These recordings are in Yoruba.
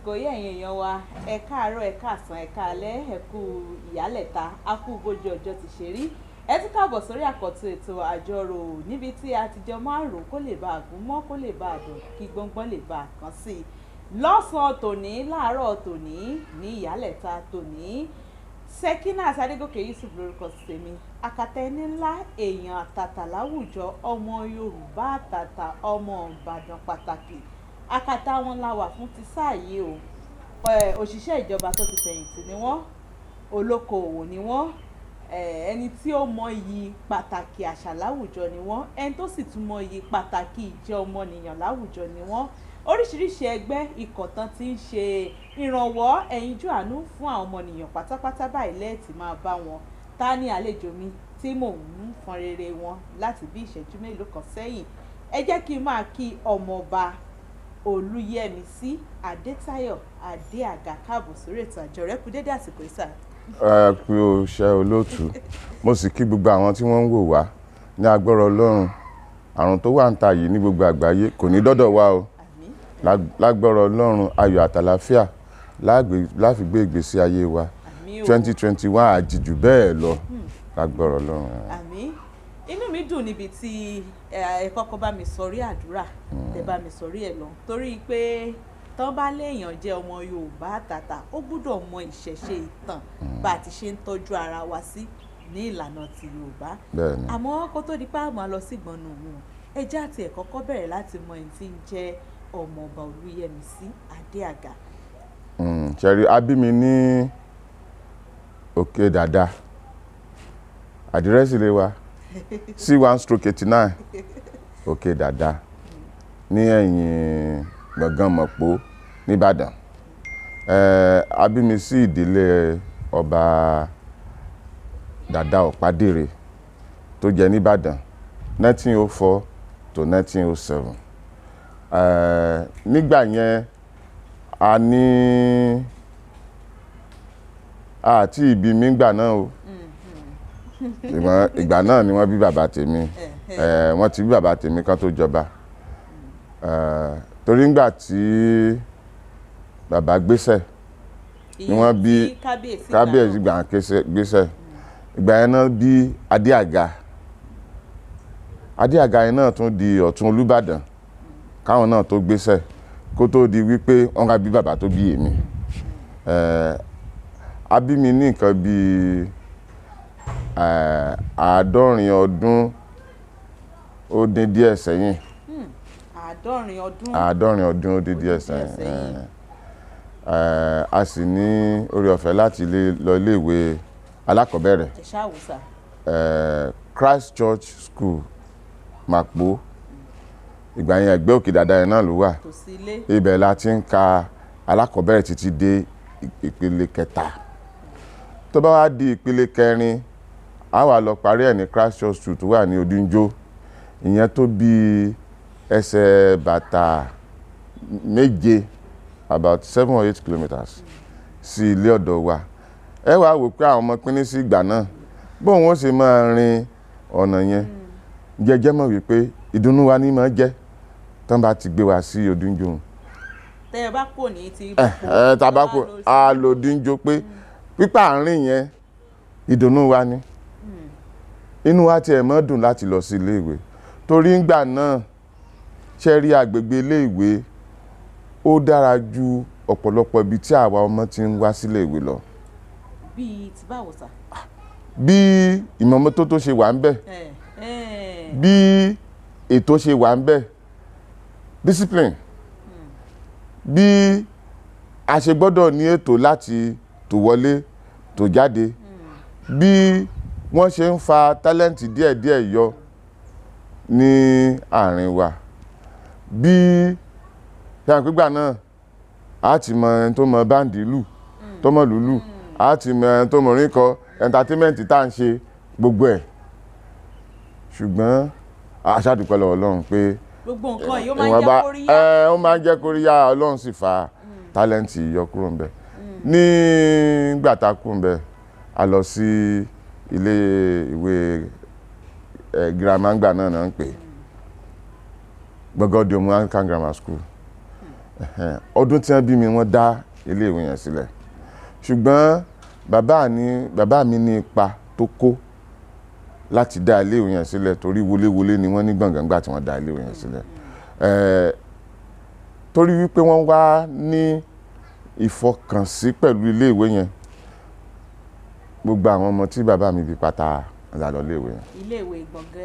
Àsìkò yìí, ẹ̀yin èèyàn wa, ẹ káàárọ̀, ẹ káàsán, ẹ káalẹ́, ẹ kú ìyálẹ̀ta, a kú bójú ọjọ́ ti ṣe rí. Ẹ tún káàbọ̀ sórí àkọ́tún ètò Àjọrò, níbi tí a ti jọ máa ń rò kó lè bá àgún mọ́, kó lè bá àdùn, kí gbọ́ngbọ́n lè bá a kàn sí i. Lọ́sàn-án tòní, láàárọ̀ tòní, ní ìyálẹ̀ta tòní, Sekinat Adégòkè Yusuf lórúkọ tèmi, akata ẹni ńlá, èèyàn àtàtà láwùjọ, ọmọ Yorùbá àtàtà, ọmọ Ìbàdàn pàtàkì. Akata wọn la wà fún ti sáà yìí o. Òṣìṣẹ́ ìjọba tó ti fẹ̀yìntì ni wọ́n, olókoòwò ni wọ́n, ẹni tí ó mọ iyì pàtàkì àṣà láwùjọ ni wọ́n, ẹni tó sì tún mọ iyì pàtàkì ìjẹ́ ọmọnìyàn láwùjọ ni wọ́n. Oríṣiríṣi ẹgbẹ́ ikọ̀ tán ti ń ṣe ìrànwọ́ ẹ̀yinjú àánú fún àwọn ọmọnìyàn pátápátá báyìí lẹ́ẹ̀tì máa bá wọn. Ta ni àlejò mi tí mò ń fọn rere wọn láti bí ìṣẹ́jú mélòó kan sẹ́yìn? Ẹ jẹ́ kí n máa kí Ọmọọba Olúyẹmisí Adétáyọ̀ Adéàga káàbọ̀ sórí ètò Àjọrò. Ẹ kú dédé àsìkò yìí, sir. Ẹ kú iṣẹ́, olóòtú. Mo sì kí gbogbo àwọn tí wọ́n ń wò wá. Ní agbára Ọlọ́run, àrùn tó wà ń ta yìí ní gbogbo àgbáyé kò ní dọ́dọ̀ wa o. Àmín. Lágbára Ọlọ́run, ayọ̀ àtàlàfíà láfi gbé ìgbésí ayé wa. Àmín o. 2021 àjìjù bẹ́ẹ̀ lọ lágbára Ọlọ́run. Àmín. Inú mi dùn níbi tí ẹ kọ́kọ́ bá mi sọrí àdúrà tẹ bá mi sọrí ẹ lọ, torí pé tán bá léèyàn jẹ́ ọmọ Yorùbá àtàtà, ó gbúdọ̀ mọ ìṣẹ̀ṣe, ìtàn, bá a ti ṣe ń tọ́jú ara wa sí ní ìlànà ti Yorùbá. Àmọ́ kó tó di pé àmọ́ lọ sí ìgbọ̀nù òun, ẹ jẹ́ àti ẹ̀ kọ́kọ́ bẹ̀rẹ̀ láti mọ ẹni tí ń jẹ́ Ọmọọba Olúyẹmisí Adéàga. Ṣẹ̀rí, a bí mi ní Òkè Dàda. Àdírẹ́sì lè wa C1/89, Òkè Dàda, ní ẹ̀yìn gbọ̀ngàn Mọ̀pó nìbàdàn. A bí mi sí ìdílé Ọba Dàda Ọ̀pádìrè tó jẹ nìbàdàn 1904 to 1907. Nígbà yẹn, a ní àti ìbí mi ngbà náà o, ṣùgbọ́n ìgbà náà ni wọ́n bí bàbá tèmi. Wọ́n ti bí bàbá tèmi kan tó jọba. Torí ngbà tí bàbá gbéṣẹ̀ ni wọ́n bí Ìyẹn tí kábíyèsí gbà kábíyèsí náà. Gbà gbéṣẹ̀, ìgbà yẹn náà bí Adéàga. Adéàga yẹn náà tún di Ọ̀tún Olúbàdàn káwọn náà tó gbéṣẹ̀, kó tó di wípé wọ́n ká bí bàbá tó bí èmi. A bí mi ní nǹkan bíi 70 ọdún ó dín díẹ̀ sẹ́yìn. 70 ọdún. 70 ọdún ó dín díẹ̀ díẹ̀ sẹ́yìn. sẹ́yìn. A sì ní oore ọ̀fẹ́ láti lè lọ iléèwé alákọ̀ọ́bẹ̀rẹ̀ Ẹ ṣáà wò, sir. Christ Church School, Màpó. Ìgbà yẹn, ẹgbẹ́ Òkè Dàda yẹn náà ló wà. Tòsí ilé. Ibẹ̀ la ti ń ka alákọ̀ọ́bẹ̀rẹ̀ títí dé ìpele kẹta. Tó bá wá di ìpele kẹrin, a wà lọ parí ẹ̀ ní Christ Church School tó wà ní Odúnjó. Ìyẹn tó bí ẹsẹ̀ bàtà 7, about 7 or 8 kilometres sí ilé ọ̀dọ̀ wa. Ẹ wá wò pé àwọn ọmọ pín sí ìgbà náà, bóun ó ṣe máa rin ọ̀nà yẹn jẹjẹ́ mọ̀ wípé ìdùnnú wa ní máa jẹ́ tán bá ti gbé wa sí Odúnjó. Tẹ ẹ bá kò ní ti Ẹ tabako a lò Odúnjó pé pípa àárín yẹn, ìdùnnú wa ni. Inú wa tiẹ̀ mọ́ dùn láti lọ sí ilé ìwé, torí ńgbà náà, ṣe rí, agbègbè ilé ìwé ó dára ju ọ̀pọ̀lọpọ̀ ibi tí àwa ọmọ ti ń wá sílé ìwé lọ. Bíi ti báwo, sir? Bí ìmọ́tótó ṣe wà ń bẹ̀, ẹ ẹ bí ètò ṣe wà ń bẹ̀, discipline, bí a ṣe gbọ́dọ̀ ní ètò láti tò wọlé, tò jáde, bí wọ́n ṣe ń fa talent díẹ̀díẹ̀ yọ ní àárín wa, bí ṣàpégbà náà a ti mọ ẹni tó mọ band lù, tó mọ lùlù, a ti mọ ẹni tó mọ orin kọ, entertainment tá à ń ṣe gbogbo ẹ̀. Ṣùgbọ́n a ṣàdúpẹ́ lọ́wọ́ Ọlọ́run pé Gbogbo nǹkan yìí ó máa ń ìwọ̀nba jẹ́ kóríyá. Ẹ ó máa ń jẹ́ kóríyá. Ọlọ́run sì fa talent yọ kúrò ńbẹ̀. Nígbà tá a kúrò ńbẹ̀, a lọ sí ilé ìwé ẹ girama. Ńgbà náà náà ń pè Gbọ̀ngàn Òmu Anglican Grammar School. Ẹ̀hẹ́n, ọdún tí wọ́n bí mi wọ́n dá iléèwé yẹn sílẹ̀, ṣùgbọ́n bàbá mi ní ipa tó kó láti dá iléèwé yẹn sílẹ̀, torí wọléwọlé ni wọ́n ní gbọ̀ngàn gbà tí wọ́n dá iléèwé yẹn sílẹ̀. Torí wípé wọ́n wá ní ìfọkànsí pẹ̀lú iléèwé yẹn, gbogbo àwọn ọmọ tí bàbá mi bí pátá la lọ iléèwé yẹn. Iléèwé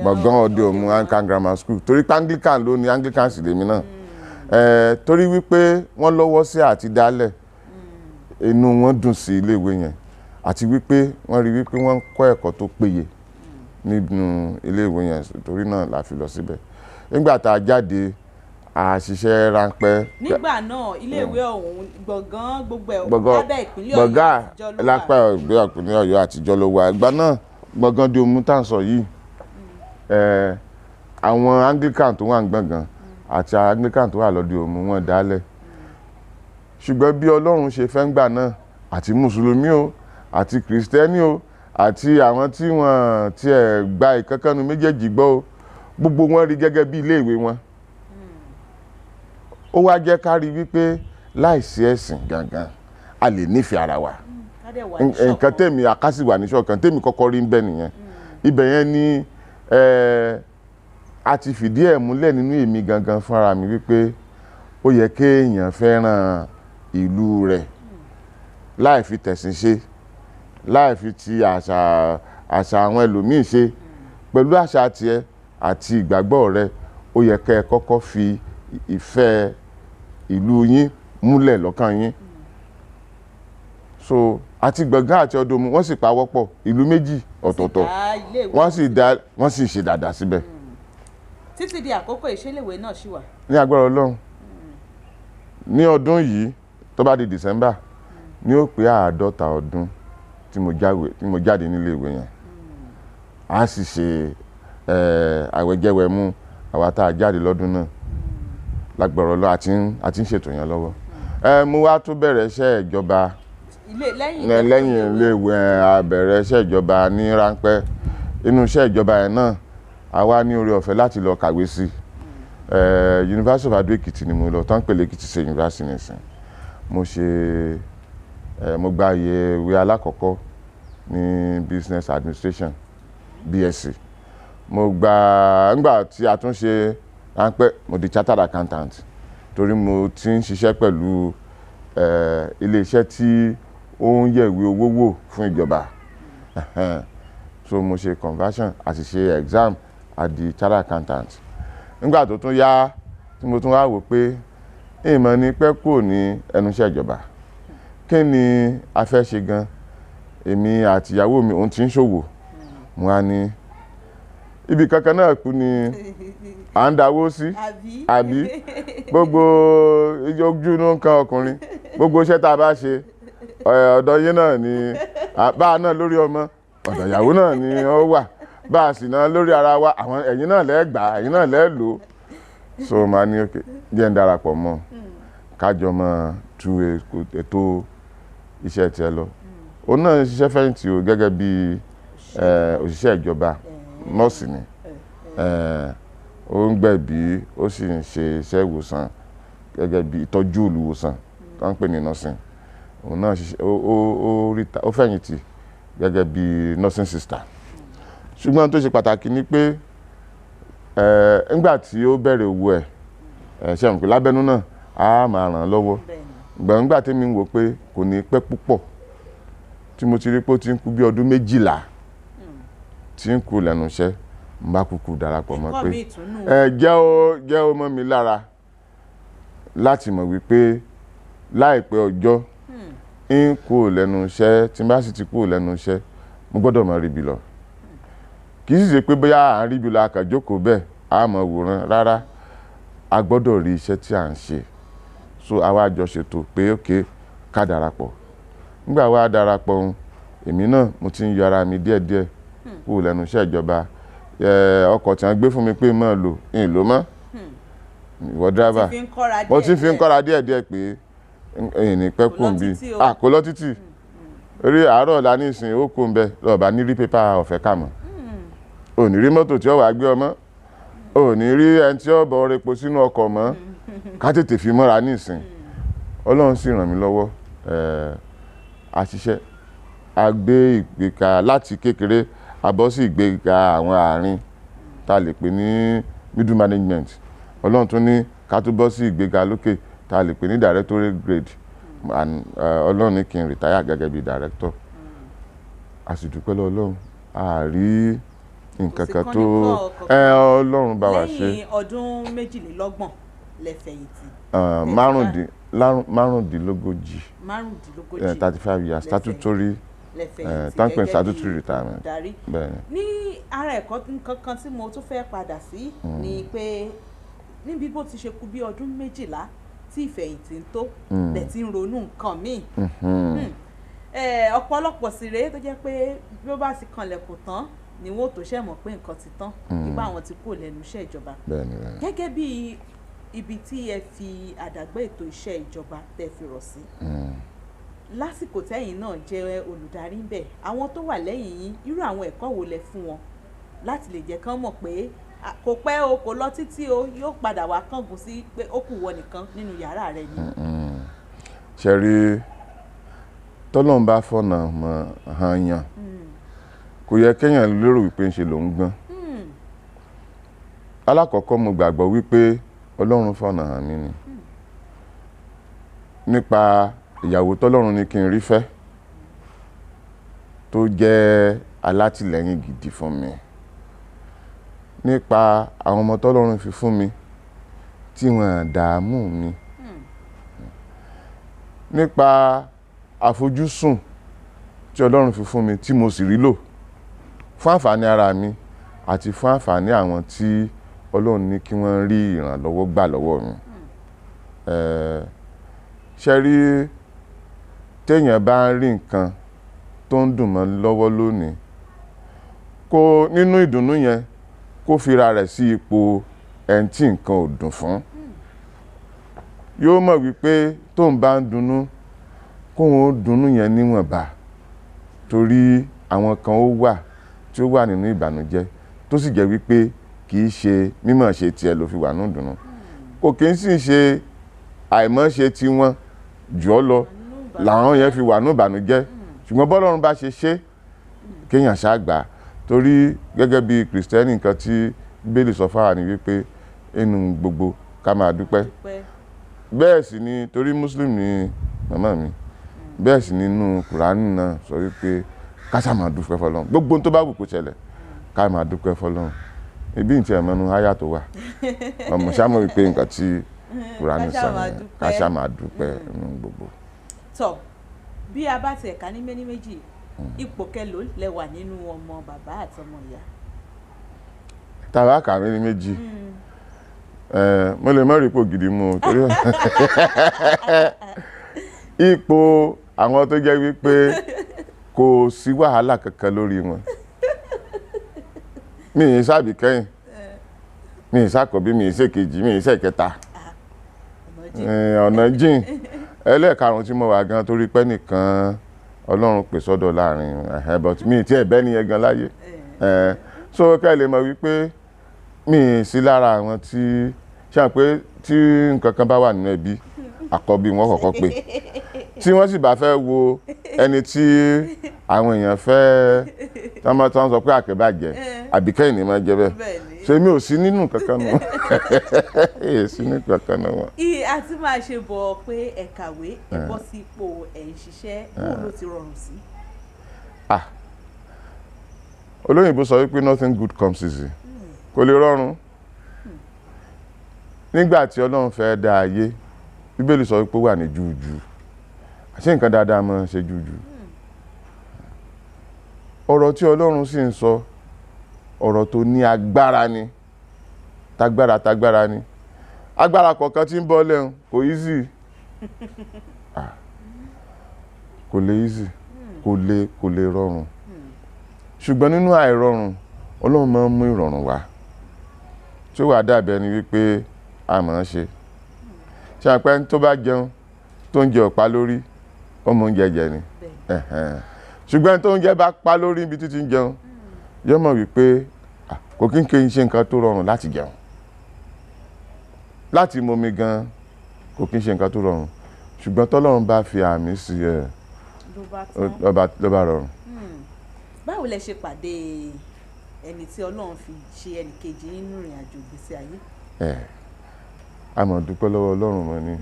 Gbọ̀ngàn Gbọ̀ngàn Òde Òmu Anglican Grammar School, torí pé Anglican ló ní, Anglican sì lèmi náà. Torí wípé wọ́n lọ́wọ́ sí àti dálẹ̀, inú wọn dùn sí iléèwé yẹn, àti wípé wọ́n rí wípé wọ́n ń kọ́ ẹ̀kọ́ tó péye nínú iléèwé yẹn. Torí náà la fi lọ síbẹ̀. Nígbà tá a jáde, a ṣiṣẹ́ ráńpẹ́. Nígbà náà, iléèwé ọ̀hún, Gbọ̀ngàn, gbogbo ẹ̀ Gbọ̀ngàn lábẹ́ ìpínlẹ̀ Ọ̀yọ́ Gbọ̀ngàn àtijọ́ ló wà. Lápá ìpínlẹ̀ Ọ̀yọ́ àtijọ́ ló wà. Ìgbà náà, Gbọ̀ngàn Òde Òmu tá à ń sọ yìí, àwọn Anglican tó wà ní Gbọ̀ngàn àti Anglican tó wà lọ́dẹ Òmu wọ́n dálẹ̀. Ṣùgbọ́n bí Ọlọ́run ṣe fẹ́ ń gbà náà, àti mùsùlùmí o, àti kìrìsìtẹ́nì o, àti àwọn tí wọ́n tiẹ̀ gba ìkankannu méjèèjì gbọ́ o, gbogbo wọn rí gẹ́gẹ́ bí iléèwé wọn. Ó wá jẹ́ ká rí wípé láìsí ẹ̀sìn gangan, a lè nífẹ̀ẹ́ ara wa. Ká dẹ̀ wà ní Nǹkan ṣọ̀kan. tèmi àkásì wà ní ṣọ̀kan tèmi kọ́kọ́ rí ń bẹ̀ nìyẹn. Ibẹ̀ yẹn ni a ti fìdí ẹ̀ múlẹ̀ nínú èmi gangan fúnra mi wípé ó yẹ kéèyàn fẹ́ràn ìlú rẹ̀, láì fi tẹ̀sìn ṣe, láì fi ti àṣà àwọn ẹlòmíì ṣe. Pẹ̀lú àṣà tiẹ̀ àti ìgbàgbọ́ rẹ, ó yẹ kẹ́ ẹ kọ́kọ́ fi ìfẹ́ ìlú yín múlẹ̀ lọ́kàn yín. So àti Gbọ̀ngàn àti Òde Òmu, wọ́n sì pawọ́pọ̀, ìlú méjì ọ̀tọ̀ọ̀tọ̀. Dá iléèwé. Wọ́n sì dá, wọ́n sì ṣe dáadáa síbẹ̀. Títí di àkókò ìṣẹ̀lẹ̀wé náà ṣì wà? Ní agbára Ọlọ́run, ní ọdún yìí, tó bá di December, ní ó pé 50 ọdún tí mo jáde nílé ìwé yẹn. A sì ṣe àwẹ̀jẹwẹ̀mu àwa tá a jáde lọ́dún náà lágbára Ọlọ́run. Àti ń ṣètò yẹn lọ́wọ́. Mo wá tún bẹ̀rẹ̀ iṣẹ́ ìjọba. Ilé lẹ́yìn Lẹ́yìn iléèwé, a bẹ̀rẹ̀ iṣẹ́ ìjọba ní ráńpẹ́. Inú iṣẹ́ ìjọba yẹn náà, a wá ní oore ọ̀fẹ́ láti lọ kàwé sí University of Ado Ekiti ni mo lọ, tán pèlè Ekiti State University nìsín. Mo ṣe mo gba iye ìwé alákọ̀ọ́kọ́ ní Business Administration, BSc. Mo gba nígbà tí a tún ṣe ráńpẹ́, mo di chartered accountant, torí mo ti ń ṣiṣẹ́ pẹ̀lú iléeṣẹ́ tí ó ń yẹ̀wé owó wò fún ìjọba. So mo ṣe conversion àti ṣe exam àti chartered accountant. Nígbà tó tún yá, tí mo tún wá wò pé ìmọ̀ ní pẹ́ kúrò ní ẹnu iṣẹ́ ìjọba, kí ni a fẹ́ ṣe gan, èmi àti ìyàwó mi, òun ti ń ṣòwò, mo wá ní ibi kankan náà kú ni à ń dáwó sí. Àbí? Àbí gbogbo ojú inú kan ọkùnrin, gbogbo iṣẹ́ tá a bá ṣe, ọ̀dọ̀ yín náà ni bá a náà lórí ọmọ, ọ̀dọ̀ ìyàwó náà ni ó wà, bá a sì náà lórí ara wa, àwọn ẹ̀yin náà lẹ́ẹ̀ gbà, ẹ̀yin náà lẹ́ẹ̀ lò ó. So màá ní okay, díẹ̀ ń darapọ̀ mọ́, kájọ mọ́ tú ètò iṣẹ́ tiẹ̀ lọ. Òun náà ń ṣiṣẹ́ fẹ̀yìntì o gẹ́gẹ́ bí òṣìṣẹ́ ìjọba, nọ́ọ̀sì ni. Ó ń gbẹ̀bí, ó sì ń ṣe iṣẹ́ ìwòsàn gẹ́gẹ́ bí ìtọ́jú olùwòsàn tó ń pè ní nursing. Òun náà ṣiṣẹ́, ó fẹ̀yìntì gẹ́gẹ́ bí nursing sister. Ṣùgbọ́n tó ṣe pàtàkì ni pé ńgbà tí ó bẹ̀rẹ̀ owó ẹ̀, ṣe mọ̀ pé lábẹ́nú náà á máa ràn án lọ́wọ́. Gbọ̀ngbà tèmi ń wò pé kò ní pẹ́ púpọ̀, tí mo ti rí pé ó ti ń kú bí ọdún 12 tí ń kú lẹ́nu iṣẹ́, n bá kúkú darapọ̀ mọ́ Ẹ̀kọ́ pé mi ìtùnú. Ẹ jẹ́ ó mọ́ mi lára láti mọ̀ wípé láìpẹ́ ọjọ́ ń kú lẹ́nu iṣẹ́. Tí n bá sì ti kú lẹ́nu iṣẹ́, mo gbọ́dọ̀ máa ríbi lọ. Kì í sì ṣe pé bóyá à ń ríbi lọ, a kàn jókòó bẹ́ẹ̀, a máa wòran rárá. A gbọ́dọ̀ rí iṣẹ́ tí à ń ṣe. So àwa jọ ṣètò pé ok, ká darapọ̀. Nígbà wa darapọ̀ ń, èmi náà mo ti ń yọ ara mi díẹ̀díẹ̀ kúrò lẹ́nu iṣẹ́ ìjọba. Ọkọ̀ tí wọ́n gbé fún mi pé mọ́ lò ń lò mọ́, ìwọ driver. Ti fi ń kọ́ra. Mo ti fi ń Díẹ̀. kọ́ra díẹ̀díẹ̀ pé ẹ̀yìn ní pẹ́ Kò kù lọ ń bí. títí o. À kò lọ títì. Orí àárọ̀ ọ̀la ní ìsìn, ó kù ń bẹ lọ́ọ̀bá ní rí pépà ọ̀fẹ́ kà mọ́, ò ní rí mọ́tò tí ó wàá gbé ọmọ, ò ní rí ẹni tí ó bọ̀ repo sínú ọkọ̀ mọ́. Ká tètè fi mọ́ra nísìn. Ọlọ́run sì ràn mí lọ́wọ́. A ṣiṣẹ́, a gbé ìgbéga láti kékeré, a bọ́ sí ìgbéga àwọn àárín tá a lè pè ní middle management. Ọlọ́run tún ní ká tún bọ́ sí ìgbéga lókè tá a lè pè ní directorate grade, and Ọlọ́run ní kí n retire gẹ́gẹ́ bí director. A sì dúpẹ́ lọ́wọ́ Ọlọ́run, a rí nǹkan sí kan tó kọ́níkọ́ ẹ Ọlọ́run bá wa ṣe. Lẹ́yìn ọdún 22 lẹ fẹ̀yìntì? 35. 35. 35 years statutory. Lẹ fẹ̀yìntì Thank you, gẹ́gẹ́ bí statutory retirement. olùdarí. Bẹ́ẹ̀ni. Ní ara ẹ̀kọ́ nǹkan kan tí mo tún fẹ́ padà sí ni pé níbi bó ti ṣe kù bí ọdún 12 tí ìfẹ̀yìntì ń tó, lẹ̀ ti ń ronú nǹkan míì. Ọ̀pọ̀lọpọ̀ sì rèé tó jẹ́ pé bí ó bá ti kanlẹ̀kùn tán ni wọ́n ò tó ṣẹ̀ mọ̀ pé nǹkan ti tán, nígbà àwọn ti kúrò lẹ́nu iṣẹ́ ìjọba. bẹ́ẹ̀ni bẹ́ẹ̀ni. Gẹ́gẹ́ bí ibi tí ẹ fi àdàgbé ètò iṣẹ́ ìjọba tẹ́ fi rọ̀ sí lásìkò tẹ́yìn náà jẹ́ olùdarí ń bẹ̀, àwọn tó wà lẹ́yìn yín, irú àwọn ẹ̀kọ́ wo lẹ fún wọn láti lè jẹ́ kán mọ̀ pé kò pẹ́ o, kò lọ títí o, yóò padà wá kángun sí pé ó kù wọ nìkan nínú yàrá rẹ ni? Ṣe rí, tọ́lọ́run bá fọ̀nà mọ̀ hàn yàn, kò yẹ kéèyàn lérò wípé ń ṣe lòún gbọ́n. Alákọ̀ọ́kọ́, mo gbàgbọ́ wípé Ọlọ́run fọ̀nà hàn mí ni nípa ìyàwó tọ́lọ́run ní kí n rí fẹ́, tó jẹ́ alátìlẹ́yìn gidi fún mi, nípa àwọn ọmọ tọ́lọ́run fi fún mi tí wọ́n dààmú mi, nípa àfojúsùn tí Ọlọ́run fi fún mi tí mo sì rí lò fún àǹfààní ara mi àti fún àǹfààní àwọn tí Ọlọ́run ní kí wọ́n rí ìrànlọ́wọ́ gbà lọ́wọ́ mi. Ṣe rí, téèyàn bá ń rí nǹkan tó ń dùn mọ́ lọ́wọ́ lónìí, kó nínú ìdùnnú yẹn kó fira rẹ̀ sí ipò ẹni tí nǹkan ò dùn fún, yóò mọ̀ wípé tóun bá ń dunnú, kóun ó dunnú yẹn níwọ̀nba, torí àwọn kan ó wà tí ó wà nínú ìbànújẹ́, tó sì jẹ́ wípé kì í ṣe mímọ̀ ṣe tiẹ̀ ló fi wà nínú ìdùnnú, kò kì í sì ṣe àìmọ̀ ṣe tiwọn jù ọ́ lọ làwọn yẹn fi wà nínú ìbànújẹ́. Ṣùgbọ́n bọ́lọ́run bá ṣe ṣe, kéèyàn ṣáàgbà, torí gẹ́gẹ́ bí Kìrìsìtẹ́nì, nǹkan tí Bíbélì sọ fáwa ni wípé inú gbogbo ká máa dúpẹ́. Dúpẹ́. Bẹ́ẹ̀ sì ni, torí Muslim ni màmá mi, bẹ́ẹ̀ sì nínú Kùránì náà sọ wípé ká ṣáà máa dúpẹ́ fọ́lọ́run, gbogbo ohun tó bá wù kó ṣẹlẹ̀, ká máa dúpẹ́ fọ́lọ́run. Ibi ìtì ẹ̀mọ́nu háyà tó wà ọmọ ṣáà mọ̀ wípé nǹkan tí Kùránì Ká ṣáà sọ máa nìyẹn, dúpẹ́. Ká ṣáà máa dúpẹ́ nínú gbogbo. Tọ́, bí a bá tiẹ̀ ká ní méní méjì, ipò kẹlò lẹ wà nínú ọmọ bàbá àtọmọ ìyá? Tàbá kà mí ní méjì, mo lè má rí ipò gidi mú o, torí ipò àwọn tó jẹ́ wípé kò sí wàhálà kankan lórí wọn. Mi ì sábì kẹ́yìn, mi ì sàkọ́bí, mi ì ṣèkejì, mi ì ṣèkẹta. Ọ̀nà jìn. Ọ̀nà jìn. Ẹlẹ́ẹ̀karùn-ún tí mo wà gan, torí pé nìkan Ọlọ́run pè sọ́dọ̀ láàrin ẹ̀hẹ́n, but mi ì tí ẹ̀ bẹ́ nìyẹn gan láyé. So ká lè mọ̀ wípé mi ì sí lára àwọn tí ṣe à pé tí nǹkan kan bá wà nínú ẹbí, àkọ́bí wọn kọ́kọ́ pé, tí wọ́n sì bá fẹ́ wo ẹni tí àwọn èèyàn fẹ́ tí wọ́n máa sọ pé àkẹ́bàjẹ́ àbíkẹ́yìn ni máa jẹ́ bẹ́ẹ̀. Bẹ́ẹ̀ni. Ṣé mi ò sí nínú kankan nù, èyí sí nínú kankan nù wọn. Iye àti máa ṣe bọ̀ pé ẹ kàwé, ẹ bọ́ sí ipò ẹ̀ ń ṣiṣẹ́, bóun ló ti rọrùn sí? Ah, olóyìnbó sọ wípé nothing good comes easy. Kò lè rọrùn. Nígbà tí Ọlọ́run fẹ́ dá ayé, Bíbélì sọ wípé ó wà ní júùjù. Àṣé nǹkan dáadáa máa ń ṣe júùjù? Ọ̀rọ̀ tí Ọlọ́run sì ń sọ, ọ̀rọ̀ tó ní agbára ni, tagbára tagbára ni. Agbára kọ̀ọ̀kan tí ń bọ́ lẹ́hun kò easy. Ah, kò lè easy, kò lè rọrùn. Ṣùgbọ́n nínú àìrọrùn, Ọlọ́run máa ń mú ìrọ̀rùn wá tí ó wà dàbí ẹni wípé a mọ̀ ọ́n ṣe. Ṣe àpẹ tó bá jẹun tó ń jẹ ọ̀pá lórí, ọmọ oúnjẹ jẹ ni. Ẹ̀hẹ̀n. Ṣùgbọ́n tó ń jẹ bá pa lórí ibi títí ń jẹun, yóò mọ̀ wípé kò kí n kí n ṣe nǹkan tó rọrùn láti jẹun. Láti mọmi gan kò kí n ṣe nǹkan tó rọrùn, ṣùgbọ́n tọ́lọ́run bá fi àmì sí ẹ, Ló bá tán. ló bá rọrùn. Báwo lẹ ṣe pàdé ẹni tí Ọlọ́run fi ṣe ẹnì kejì nínú ìrìn àjò ìgbésí ayé? Ẹ a mọ̀ dúpẹ́ lọ́wọ́ Ọlọ́run mọ́ ni.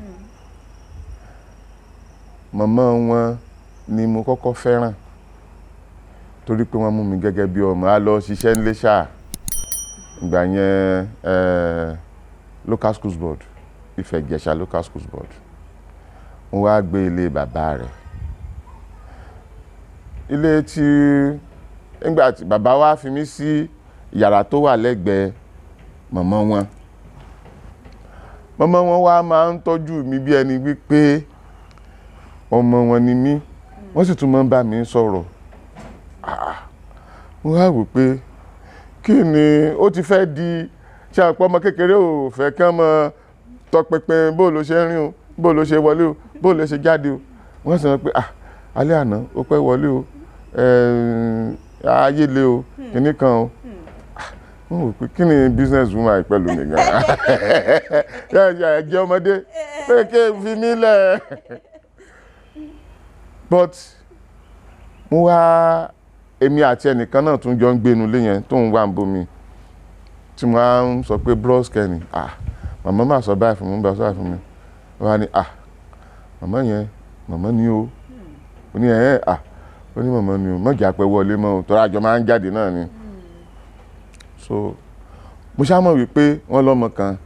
Màmá wọn ni mo kọ́kọ́ fẹ́ràn torí pé wọ́n mú mi gẹ́gẹ́ bí ọmọ. A lọ ṣiṣẹ́ nílé ṣáà ìgbà yẹn, local schools board, Ifẹ̀ Ìjẹ̀ṣà local schools board. Wọ́n wá gbé ilé bàbá rẹ̀, ilé tí nígbà tí bàbá wa fi mí sí yàrá tó wà lẹ́gbẹ̀ẹ́ màmá wọn. Màmá wọn wá máa ń tọ́jú mi bí ẹni wípé ọmọ wọn ni mí. Wọ́n sì tún máa ń bá mi sọ̀rọ̀. Wọ́n á wò pé kí ni ó ti fẹ́ di ṣé àpò ọmọ kékeré ò fẹ́ kí wọ́n mọ tọpinpin bó ló ṣe ń rìn o, bó ló ṣe wọlé o, bó ló ṣe jáde o. Wọ́n sì sọ pé, "Ah, alẹ́ àná ó pẹ́ wọlé o, ayé le o, kinní kan o." Wọ́n wò pé kí ni business woman pẹ̀lú mi gan-an, ẹ jẹ́ ọmọdé pé kí n fi mí lẹ̀. But mo wá, èmi àti ẹnìkan náà tún jọ ń gbénu lé yẹn tó ń wà ń bomi tí mo á ń sọ pé, "Bros Kenny, ah, màmá máa sọ báyìí fún mi, bá sọ báyìí fún mi." Wọ́n á ní, "Ah, màmá yẹn, màmá ni o." Ó ní, "Ẹ̀ ah." Ó ní, "Màmá ni o, mọ̀jà pẹ́ wọlé mọ́ o," tọ́ra àjọ máa ń jáde náà ni. So mo ṣá mọ̀ wípé wọ́n lọ́mọ kan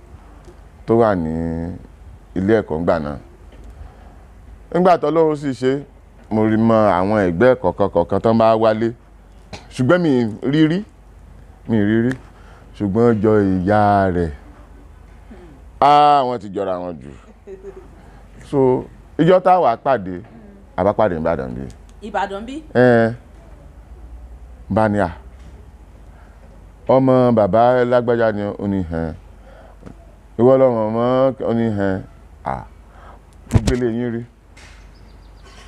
tó wà ní ilé ẹ̀kọ́ ńgbà náà. Nígbà tó Ọlọ́run sì ṣe, mo rí mọ àwọn ẹgbẹ́ kọ̀ọ̀kan kọ̀ọ̀kan tó ń bá wálé, ṣùgbọ́n mi rí rí, mi rí rí, ṣùgbọ́n jọ ìyá rẹ̀, ah, wọ́n ti jọra wọn jù. So ìjọ táwa pàdé, àbá pàdé Ìbàdàn bíi. Ìbàdàn bí? Ẹ bá ní à ọmọ bàbá lágbájá ni. Ó ní hẹn. Ìwọ lọmọ mọ? Ó ní hẹn. À mo gbélé yín rí.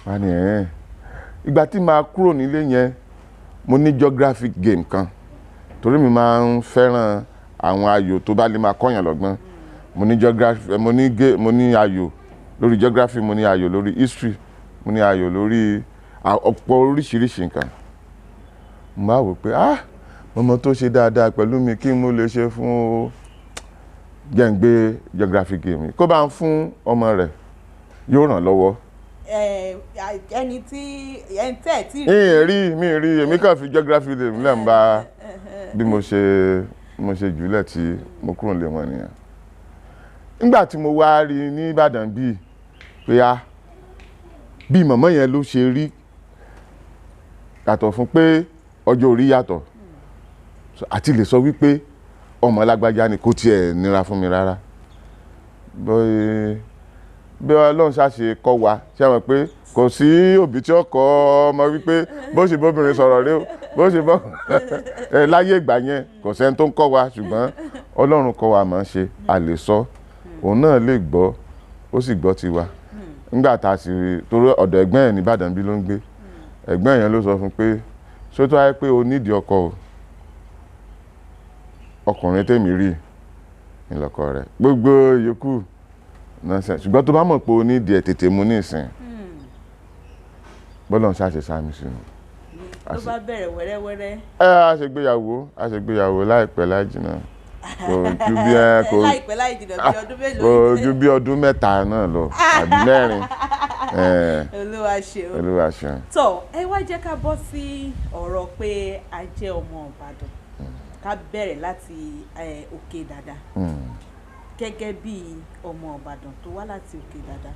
Wá ní ẹ̀hẹ́n. Ìgbà tí màá kúrò nílé yẹn, mo ní geographic game kan torí mi máa ń fẹ́ràn àwọn ayò tó bá lè máa kọ́yàn lọ́gbọ́n. Mo ní geography, mo ní ayò lórí geography, mo ní ayò lórí history, mo ní ayò lórí ọ̀pọ̀ oríṣiríṣi nǹkan. Mo máa wò pé, ah, ọmọ tó ṣe dáadáa pẹ̀lú mi, kí mo lè ṣe fún o? Jẹ́ ń gbé geography game kó bá ń fún ọmọ rẹ̀, yóò ràn lọ́wọ́. Ẹni tí ẹni tẹ́ ẹ̀ tí rí. Ìyẹn rí mi rí, èmi kàn fi geography game lẹ́ ń bá bí mo ṣe jùlẹ̀ tí mo kúrò nílé wọn nìyẹn. Nígbà tí mo wá rí ní Ìbàdàn bíi pé a bí màmá yẹn ló ṣe rí, yàtọ̀ fún pé ọjọ́ orí yàtọ̀, àti lè sọ wípé ọmọ lágbájá ni, kò tiẹ̀ nira fún mi rárá. Bí Ọlọ́run ṣàṣe kọ́ wa, ṣe mọ̀ pé kò sí òbí tí ó kọ́ ọmọ wípé bó ṣe bóbìnrin sọ̀rọ̀ rí o, bó ṣe bọ́ ẹ láyé ìgbà yẹn, kò sẹ́ni tó ń kọ́ wa, ṣùgbọ́n Ọlọ́run kọ́ wa máa ń ṣe. A lè sọ, òun náà lè gbọ́, ó sì gbọ́ tiwa. Nígbà tá a sì rí torí ọ̀dọ̀ ẹ̀gbọ́n ẹ̀ ní Ìbàdàn bí ló ń gbé, ẹ̀gbọ́n yẹn ló sọ fún pé ṣó tó wáyé pé o nídìí ọkọ o, ọkùnrin tèmi rí ńlọkọ rẹ̀, gbogbo yòókù nonsense, ṣùgbọ́n tó bá mọ̀ pé o nídìí ẹ̀, tètè mú ní ìsìn. Bọ́lá ń ṣàṣẹ sáàmì sínú. Ló bá bẹ̀rẹ̀ wẹ́rẹ́wẹ́rẹ́. Ẹ a ṣe gbéyàwó, a ṣe gbéyàwó láìpẹ́ láì jìnnà, kò ju bí ẹ kò Láìpẹ́ láì jìnnà, bí ọdún mélòó? Kò ju bí ọdún 3 náà lọ àbí 4. Olúwa ṣeun. Olúwa ṣeun. Tó ẹ wá jẹ́ ká bọ́ sí ọ̀rọ̀ pé a jẹ́ ọmọ Ìbàdàn, ká bẹ̀rẹ̀ láti Òkè Dàdà. Gẹ́gẹ́ bí ọmọ Ìbàdàn tó wá láti Òkè Dàdà,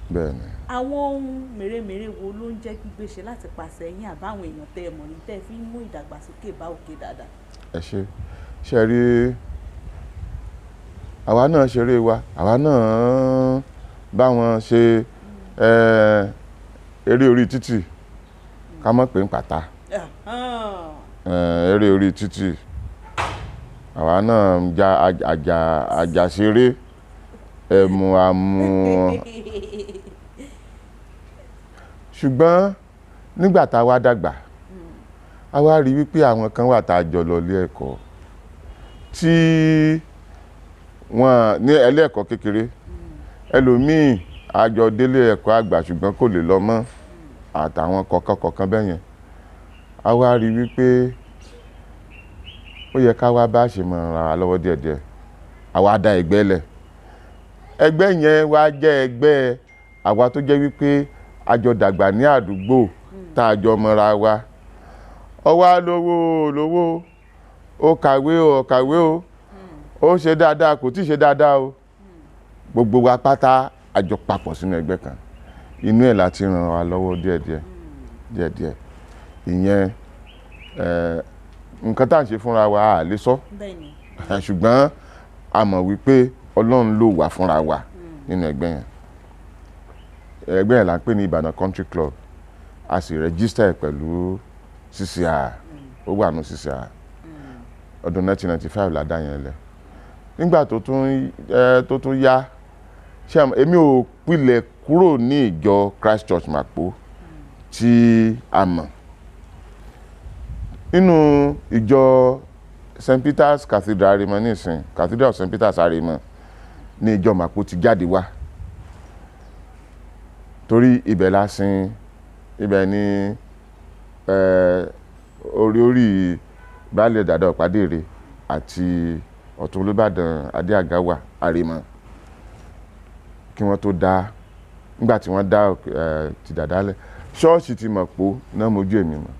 àwọn ohun mèremère wo ló ń jẹ́ gbígbé ṣe láti pàṣẹ yín àbáwọn èèyàn tẹ́ ẹ mọ̀ ní tẹ́ ẹ fi ń mú ìdàgbàsókè bá Òkè Dàdà? Ẹ ṣe ṣe rí, àwa náà ṣeré wa, àwa náà bá wọn ṣe eré orí títì, ká mọ̀ pé ń pàtà eré orí títì, àwa náà ń ja àjà àjàṣeré ẹ̀mù àmù. Ṣùgbọ́n nígbà tá a wá dàgbà, a wá rí wípé àwọn kan wà tá a jọ lọ ilé ẹ̀kọ́ tí wọ́n ní ẹlẹ́ẹ̀kọ́ kékeré. Ẹlòmíì àjọ délé ẹ̀kọ́ àgbà ṣùgbọ́n kò lè lọ mọ́, àtàwọn kọ̀ọ̀kan kọ̀ọ̀kan bẹ́ẹ̀ yẹn. A wá rí wípé ó yẹ ká wá bá ṣe mọ̀ ràn wá lọ́wọ́ díẹ̀díẹ̀. Àwa dá ẹgbẹ́ lẹ̀. Ẹgbẹ́ yẹn wá jẹ́ ẹgbẹ́ àwa tó jẹ́ wípé a jọ dàgbà ní àdúgbò tá a jọ mọ́ra wa. Ó wá lówó lówó, ó kàwé ó kàwé o, ó ṣe dáadáa kò tíì ṣe dáadáa o. Gbogbo wa pátá a jọ papọ̀ sínú ẹgbẹ́ kan. Inú ẹ̀ láti ràn wá lọ́wọ́ díẹ̀díẹ̀ díẹ̀díẹ̀. Ìyẹn nǹkan tá à ń ṣe fúnra wa a lè sọ. Ṣùgbọ́n a mọ̀ wípé Ọlọ́run ló wà fúnra wa nínú ẹgbẹ́ yẹn. Ẹgbẹ́ yẹn là ń pè ní Ìbàdàn Country Club. A sì rẹ́gísítà ẹ̀ pẹ̀lú CCR. Ó wà nù CCR. Ọdún 1995 la dá yẹn lẹ̀. Nígbà tó tún yá, ṣé èmi ò pilẹ̀ kúrò ní ìjọ Christ Church Mapo tí a mọ̀. Nínú ìjọ St. Peter's Cathedral Aremọ nísìn, Cathedral of St. Peter's Aremọ ní ìjọ Mapo ti jáde wá. Torí ibẹ̀ la sin, ibẹ̀ ni orí Baálẹ̀ Dàda Ọ̀pádèrè àti Ọ̀tún Olúbàdàn Adéàga wà Aremọ. Kí wọ́n tó dá, nígbà tí wọ́n dá ti dàda lẹ̀, ṣọ́ọ̀ṣì ti Mọ̀pó náà mojú èmi mọ̀.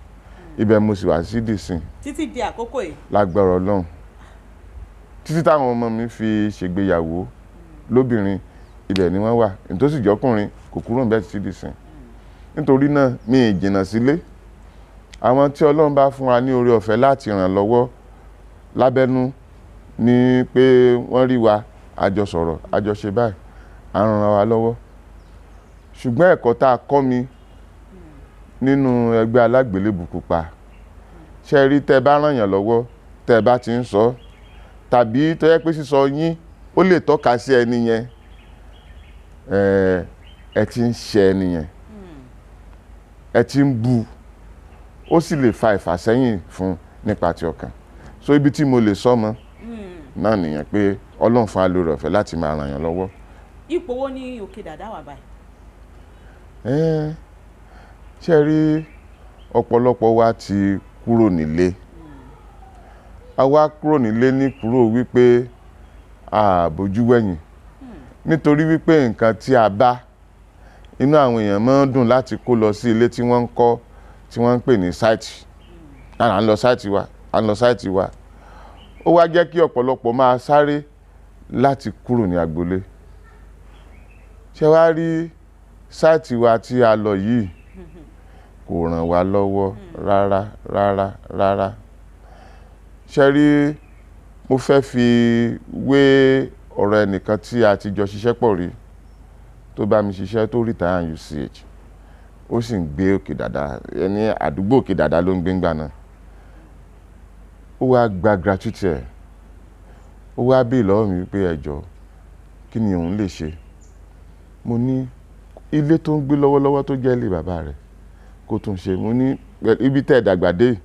Ibẹ̀ mo sì wà sí dìsìn. Títí di àkókò yìí. Lágbára Ọlọ́run. Títí táwọn ọmọ mi fi ṣègbéyàwó lóbìnrin, ibẹ̀ ni wọ́n wà. Nítòsí jọkùnrin kò kúrò níbẹ̀ títí dìsìn. Nítorí náà mi ì jìnnà sílé. Àwọn tí Ọlọ́run bá fún wa ní oore ọ̀fẹ́ láti ràn lọ́wọ́ lábẹ́nú ní pé wọ́n rí wa, a jọ sọ̀rọ̀, a jọ ṣe báyìí, à ń ran wa lọ́wọ́. Ṣùgbọ́n ẹ̀kọ́ tá a kọ́ mi nínú ẹgbẹ́ alágbélébùú pupa, ṣé rí tẹ́ bá ràn yàn lọ́wọ́, tẹ́ bá ti ń sọ, tàbí tó jẹ́ pé sísọ yín ó lè tọ́ka sí ẹni yẹn, ẹ ti ń ṣe ẹni yẹn, ẹ ti ń bu, ó sì lè fa ìfàsẹ́yìn fún nípa ti ọkàn. So ibi tí mo lè sọ mọ́ náà nìyẹn pé Ọlọ́run fún wa lóore ọ̀fẹ́ láti máa ràn yàn lọ́wọ́. Ipò wo ni Òkè Dàda wà báyìí? Ṣé rí ọ̀pọ̀lọpọ̀ wa ti kúrò nílé. A wá kúrò nílé ní kúrò wípé a bójú wẹ̀yìn. Nítorí wípé nǹkan tí a bá inú àwọn èèyàn máa ń dùn láti kó lọ sí ilé tí wọ́n ń kọ́, tí wọ́n ń pè ní sáìtì. À ń lọ sáìtì wa, à ń lọ sáìtì wa. Ó wá jẹ́ kí ọ̀pọ̀lọpọ̀ máa sáré láti kúrò ní agboolé. Ṣé wá rí sáìtì wa tí a lọ yìí kò ràn wá lọ́wọ́ rárá rárá rárá. Ṣé rí, mo fẹ́ fi wé ọ̀rọ̀ ẹnìkan tí a ti jọ ṣiṣẹ́ pọ̀ rí, tó bá mi ṣiṣẹ́ tó retire UCH, ó sì ń gbé Òkè Dàda, ẹni àdúgbò Òkè Dàda ló ń gbé ńgbà náà. Ó wá gba gratuity ẹ̀, ó wá béèrè lọ́wọ́ mi wípé ẹ jọ̀ọ́, kí ni òun lè ṣe? Mo ní ilé tó ń gbé lọ́wọ́lọ́wọ́ tó jẹ́ ilé bàbá rẹ̀ kó tún ṣe. Mo ní ibi tẹ́ ẹ dàgbà dé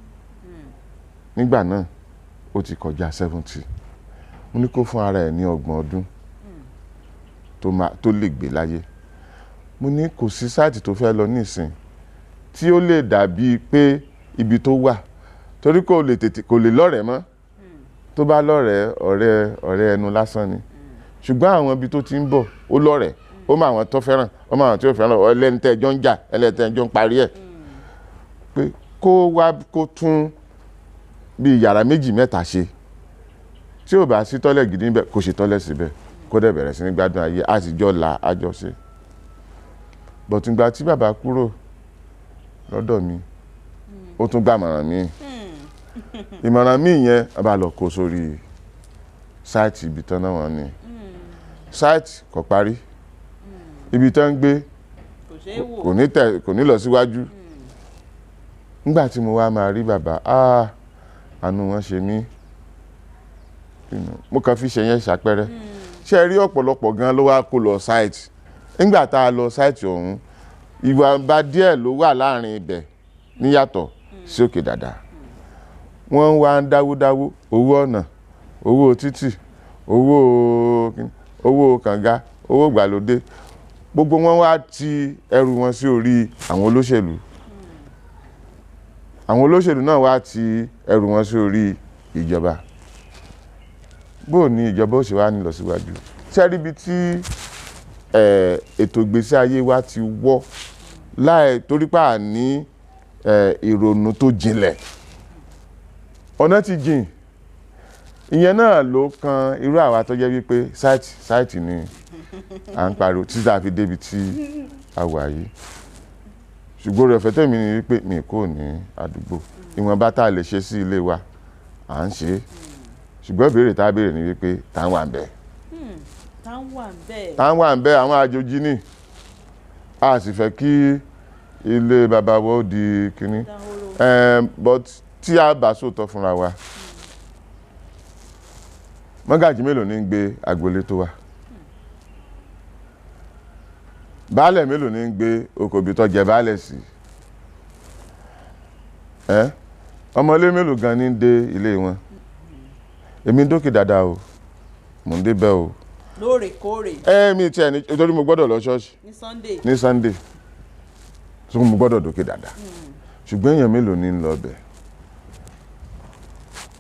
nígbà náà ó ti kọjá 70. Mo ní kó fún ara ẹ̀ ní ọgbọ̀n ọdún tó lè gbé láyé. Mo ní kò sí sáìtì tó fẹ́ lọ nísìn tí ó lè dàbí pé ibi tó wà, torí kò lè tètè, kò lè lọ́rẹ̀ẹ́ mọ́. Tó bá lọ́rẹ̀ẹ́, ọ̀rẹ́ ẹnu lásán ni. Ṣùgbọ́n àwọn ibi tó ti ń bọ̀, ó lọ́rẹ̀ẹ́, ó mọ àwọn tó fẹ́ràn, ó mọ àwọn tí ó fẹ́ràn, ẹlẹ́ni tẹ́ ẹjọ́ ń jà, ẹlẹ́ni tẹ́ ẹjọ́ ń parí ẹ̀. Pé kó wá kó tún bí yàrá méjì mẹ́ta ṣe. Tí ò bá sí tọ́lẹ̀ gidi níbẹ̀, kó ṣe tọ́lẹ̀ síbẹ̀, kó dẹ̀ bẹ̀rẹ̀ sí ní gbádùn ayé, a sì jọ là á jọ ṣe. But ìgbà tí bàbá kúrò lọ́dọ̀ mi, ó tún gbà ìmọ̀ràn mi. Ìmọ̀ràn mi yẹn, a bá lọ kó sórí sáìtì ibi tán náà wọ́n ní. Sáìtì kò parí. Ibi tán ń gbé kò ní lọ síwájú. Nígbà tí mo wá máa rí bàbá, àánú wọn ṣe mí. Mo kàn fi ṣe yẹn ṣàpẹẹrẹ. Ṣé rí ọ̀pọ̀lọpọ̀ gan ló wá kó lọ sáìtì. Nígbà tá a lọ sáìtì ọ̀hún, ìwọ̀nba díẹ̀ ló wà láàrin ibẹ̀ níyàtọ̀ sí Òkè Dàda. Wọ́n wá ń dáwódáwó, owó ọ̀nà, owó títì, owó kànga, owó ìgbàlódé. Gbogbo wọn wá ti ẹrù wọn sí orí àwọn olóṣèlú. Àwọn olóṣèlú náà wá ti ẹrù wọn sí orí ìjọba. Bó ní ìjọba ó ṣe wá ní lọ síwájú? Ṣé rí ibi tí ètò ìgbésí ayé wa ti wọ́ láì torí pé à ní ìrònú tó jinlẹ̀. Ọ̀nà ti jìn. Ìyẹn náà ló kan irú àwa tó jẹ́ wípé sáìtì sáìtì ni à ń pariwo títí a fi débi tí a wà yìí. Ṣùgbọ́n oore ọ̀fẹ́ tèmi ni wípé mi kò ní àdúgbò. Ìwọ̀nba tá a lè ṣe sí ilé wa à ń ṣe é. Ṣùgbọ́n ìbéèrè tá a béèrè ni wípé tá ń wà ń bẹ̀. Tá ń wà ń bẹ̀. Tá ń wà ń bẹ̀ àwọn àjòjì ni. A sì fẹ́ kí ilé bàbá wa ó di kínní. But tí a bá sòótọ́ fúnra wa, mọ́gàjì mélòó ní ń gbé agboolé tó wà? Baálẹ̀ mélòó ní ń gbé oko ibi tó jẹ baálẹ̀ sí? Ọmọlé mélòó gan ní ń dé ilé wọn? Èmi ń dókè dáadáa o, mò ń débẹ̀ o. Lóòrèkóòrè. Mi tiẹ̀ ní torí mo gbọ́dọ̀ lọ ṣọ́ọ̀ṣì. Ní Sunday. Ní Sunday. So mo gbọ́dọ̀ dókè dáadáa. Ṣùgbọ́n èèyàn mélòó ní ń lọ bẹ̀?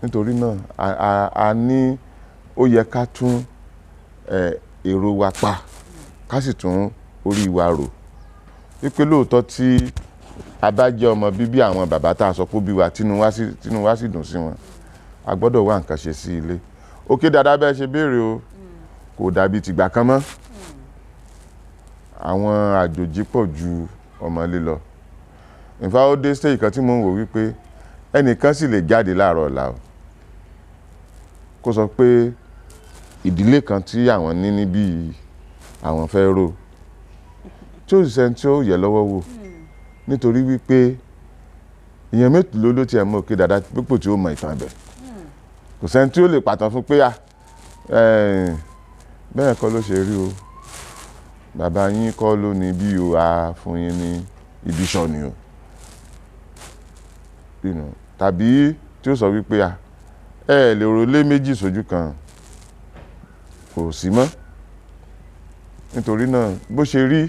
Nítorí náà a ní ó yẹ ká tún èrò wa pa, ká sì tún orí wa rò. Wípé lóòótọ́ tí a bá jẹ́ ọmọ bíbí àwọn bàbá tá a sọ pé ó bí wa, tínú wa sì dùn sí wọn. A gbọ́dọ̀ wá nǹkan ṣe sí ilé. Òkè dáadáa bẹ́ẹ̀ ṣe béèrè o, kò dàbí tìgbà kan mọ́. Àwọn àjòjì pọ̀ ju ọmọlé lọ. In fact, ó dé stage kan tí mò ń wò wípé ẹnìkan sì lè jáde láàárọ̀ ọ̀la o, kó sọ pé ìdílé kan tí àwọn ní níbí àwọn fẹ́ rò, tí ó sì sẹ́ni tí ó yẹ lọ́wọ́ wò. Nítorí wípé èèyàn mélòó ló tiẹ̀ mọ̀ Òkè Dàda pípò tí ó mọ ìtàn ibẹ̀. Kò sẹ́ni tí ó lè pàtàn fún pé bẹ́ẹ̀ kọ́ ló ṣe rí o, bàbá yín kọ́ ló ní bí o, a fún yín ní ibi iṣan ni o. Tàbí tí ó sọ wípé ẹ lè rò lé méjì sójú kan, kò sí mọ́. Nítorí náà bó ṣe rí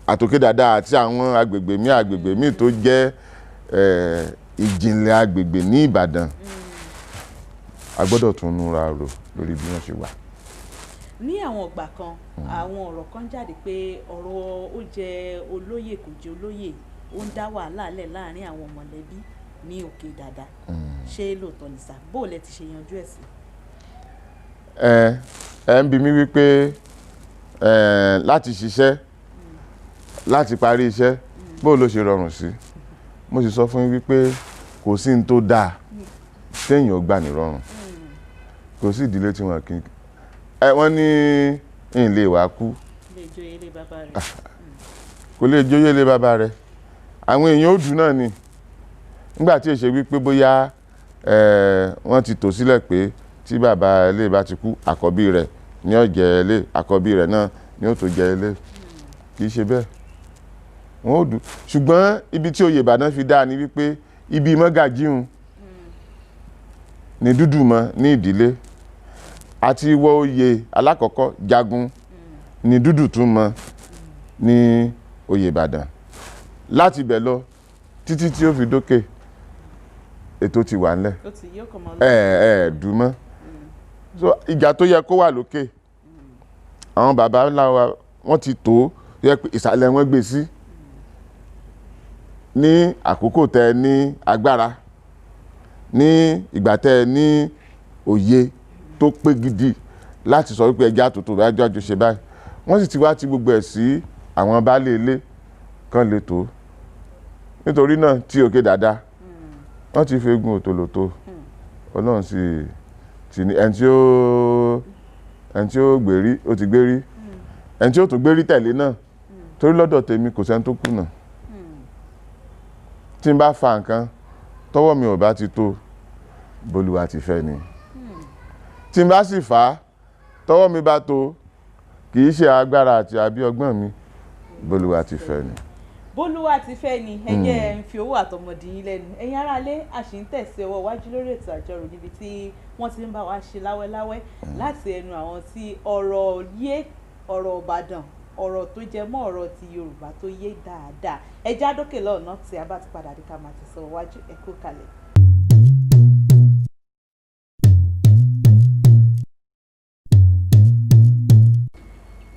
àtòkè dáadáa àti àwọn agbègbè míì tó jẹ́ ìjìnlẹ̀ agbègbè ní Ìbàdàn, a gbọ́dọ̀ tún núra rò lórí bí wọ́n ṣe wà. Ní àwọn ìgbà kan, àwọn ọ̀rọ̀ kan jáde pé ọ̀rọ̀ ó jẹ́ olóyè kò jẹ́ olóyè, ó ń dá wàhálà lẹ̀ láàárín àwọn mọ̀lẹ́bí ní Òkè Dàda. Ṣé lóòótọ́ ni sà? Bó lẹ ti ṣe yanjú ẹ̀ sí? Ẹ ń bi mí wípé láti ṣiṣẹ́, láti parí iṣẹ́, bó ló ṣe rọrùn sí? Mo sì sọ fún yín wípé kò sí ní tó dáa téèyàn ó gbà ní rọrùn. Kò sí ìdílé tí wọn kì í. Wọ́n ní ń lè wá kú. Lè joyè lé bàbá rẹ̀. Kò lè joyè lé bàbá rẹ̀. Àwọn èèyàn ó dùn náà ni. Nígbà tí èṣe wípé bóyá wọ́n ti tò sílẹ̀ pé tí bàbá ilé bá ti kú, àkọ́bí rẹ̀ ni ó jẹ ilé, àkọ́bí rẹ̀ náà ni ó tó jẹ ilé. Kì í ṣe bẹ́ẹ̀. Wọ́n ó dùn. Ṣùgbọ́n ibi tí oyè Ìbàdàn fi dáa ni wípé ibi mọ́gàjíhun ni dúdú mọ́ ní ìdílé. Àti wọ oyè alákọ̀ọ́kọ́ jagun ni dúdú tún mọ́ ní oyè Ìbàdàn. Láti ibẹ̀ lọ títí tí ó fi dókè, ètò ti wà ńlẹ̀. Ó ti yóò kàn mọ́ lọ. Dùn mọ́. So ìjà tó yẹ kó wà lókè, àwọn bàbá ńlá wa wọ́n ti tó yẹ pé ìsàlẹ̀ wọn gbé sí. Ní àkókò tẹ ní agbára, ní ìgbà tẹ ní òye tó pé gidi láti sọ wípé ẹja tuntun bá jọjọ ṣe báyìí. Wọ́n sì ti wá ti gbogbo ẹ̀ sí àwọn baálé ilé kan lè tó. Nítorí náà tí Òkè Dàda, wọ́n ti fegun òtòlótò. Ọlọ́run sì ti ní ẹni tí ó gbérí, ó ti gbérí. Ẹni tí ó tún gbérí tẹ̀lé náà. Torí lọ́dọ̀ tèmi kò sẹ́ni tó kùnà. Tí n bá fa nǹkan, tọwọ́ mi ò bá ti tó, b'Olúwa ti fẹ́ ni. Tí n bá sì fà á, tọwọ́ mi bá tó, kì í ṣe agbára àti àbí ọgbọ́n mi, b'Olúwa ti fẹ́ ni. Bólúwa ti fẹ́ ni ẹ jẹ́ ń fi owó àtọmọdé yín lẹ́nu. Ẹ̀yin aráalé, a sì ń tẹ̀sí ọwọ́ iwájú lórí ètò àjọrò níbi tí wọ́n ti ń bá wa ṣe láwẹ́láwẹ́ láti ẹnu àwọn tí ọ̀rọ̀ yé, ọ̀rọ̀ Ìbàdàn, ọ̀rọ̀ tó jẹ mọ́ ọ̀rọ̀ ti Yorùbá tó yé dáadáa. Ẹ já dókè lọ́nà tí a bá ti padà dé ká máa tẹ̀sí ọwọ́ iwájú. Ẹ kú kalẹ̀.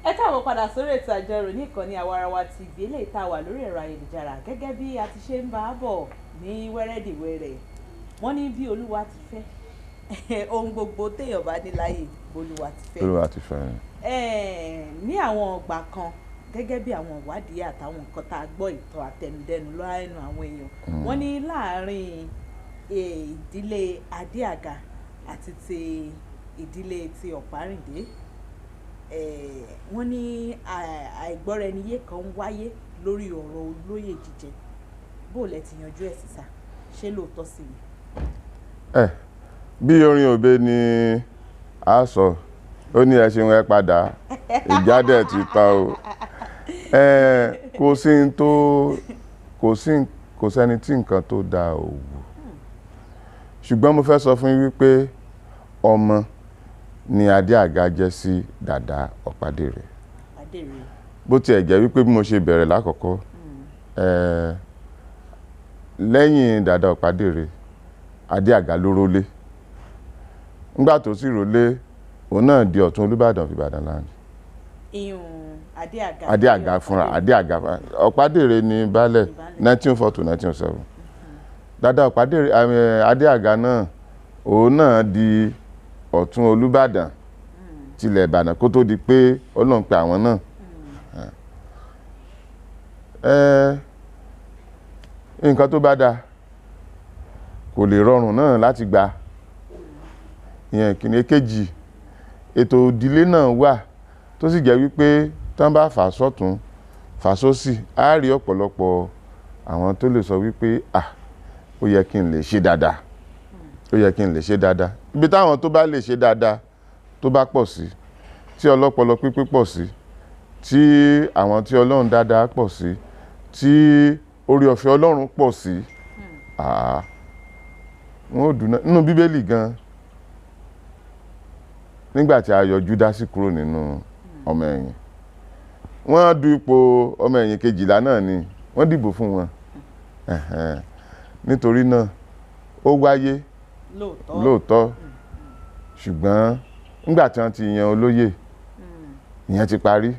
Ẹ káàbọ̀ padà sórí ètò àjọrò ní ìkànnì àwarawa ti ìgbélé ìta wà lórí ẹ̀rọ ayélujára. Gẹ́gẹ́ bí a ti ṣe ń bá a bọ̀ ní wẹ́rẹ́dìwẹ́rẹ́, wọ́n ní bí Olúwa ti fẹ́ ohun gbogbo téèyàn bá ní láyè, Olúwa ti fẹ́. Olúwa ti fẹ́. Ní àwọn ọgbà kan, gẹ́gẹ́ bí àwọn ìwádìí àtàwọn nǹkan tá a gbọ́, ìtàn àtẹnudẹ́nu lẹ́nu àwọn èèyàn, wọ́n ní láàárín ìdílé Adéàga àti ti ìdílé ti Ọ̀párìndé, wọ́n ní àìgbọ́ra-ẹni-yé kan ń wáyé lórí ọ̀rọ̀ olóyè jíjẹ. Bó lẹ ti yanjú ẹ̀ sísà, ṣé lóòótọ́ sí ni? Ẹ bí orin òbe ni a sọ, ó ní ẹ ṣeun ẹ padà, ìjádẹ̀ ti tán o. Kò sí n tó kò sí kò sẹ́ni tí nǹkan tó dáa ò wù, ṣùgbọ́n mo fẹ́ sọ fún yín wípé ọmọ ni Adéàga jẹ́ sí Dàda Ọ̀pádèrè. Ọ̀pádèrè. Bó tiẹ̀ jẹ́ wípé bí mo ṣe bẹ̀rẹ̀ lákọ̀ọ́kọ́, lẹ́yìn Dàda Ọ̀pádèrè, Adéàga ló rólé. Nígbà tó sì rólé, òun náà di Ọ̀tún Olúbàdàn of Ìbàdàn land. Ìyún Adéàga. Adéàga fúnra Adéàga Ọ̀pádèrè ní baálẹ̀ 1904 to 1907. Dàda Ọ̀pádèrè, Adéàga náà, òun náà di Ọ̀tún Olúbàdàn tilẹ̀ Ìbàdàn kó tó di pé Ọlọ́run pe àwọn náà. Nǹkan tó bá dáa kò lè rọrùn náà láti gbà. Ìyẹn ìkíni. Èkejì, ètò ìdílé náà wà tó sì jẹ́ wípé tán bá fà sọ́tún fà sósì, á rí ọ̀pọ̀lọpọ̀ àwọn tó lè sọ wípé à ó yẹ kí n lè ṣe dáadáa, ó yẹ kí n lè ṣe dáadáa. Ibi táwọn tó bá lè ṣe dáadáa tó bá pọ̀ sí, tí ọlọ́pọlọ pípé pọ̀ sí, tí àwọn tí Ọlọ́run dáadáa pọ̀ sí, tí orí ọ̀fẹ́ Ọlọ́run pọ̀ sí, wọn ò dùn. Nínú Bíbélì gan, nígbà tí a yọ Júdásì kúrò nínú ọmọ ẹ̀yìn, wọ́n du ipò ọmọ ẹ̀yìn 12 náà ni wọ́n dìbò fún wọn. Nítorí náà ó wáyé lóòótọ́, ṣùgbọ́n nígbà tí wọ́n ti yan olóyè, ìyẹn ti parí,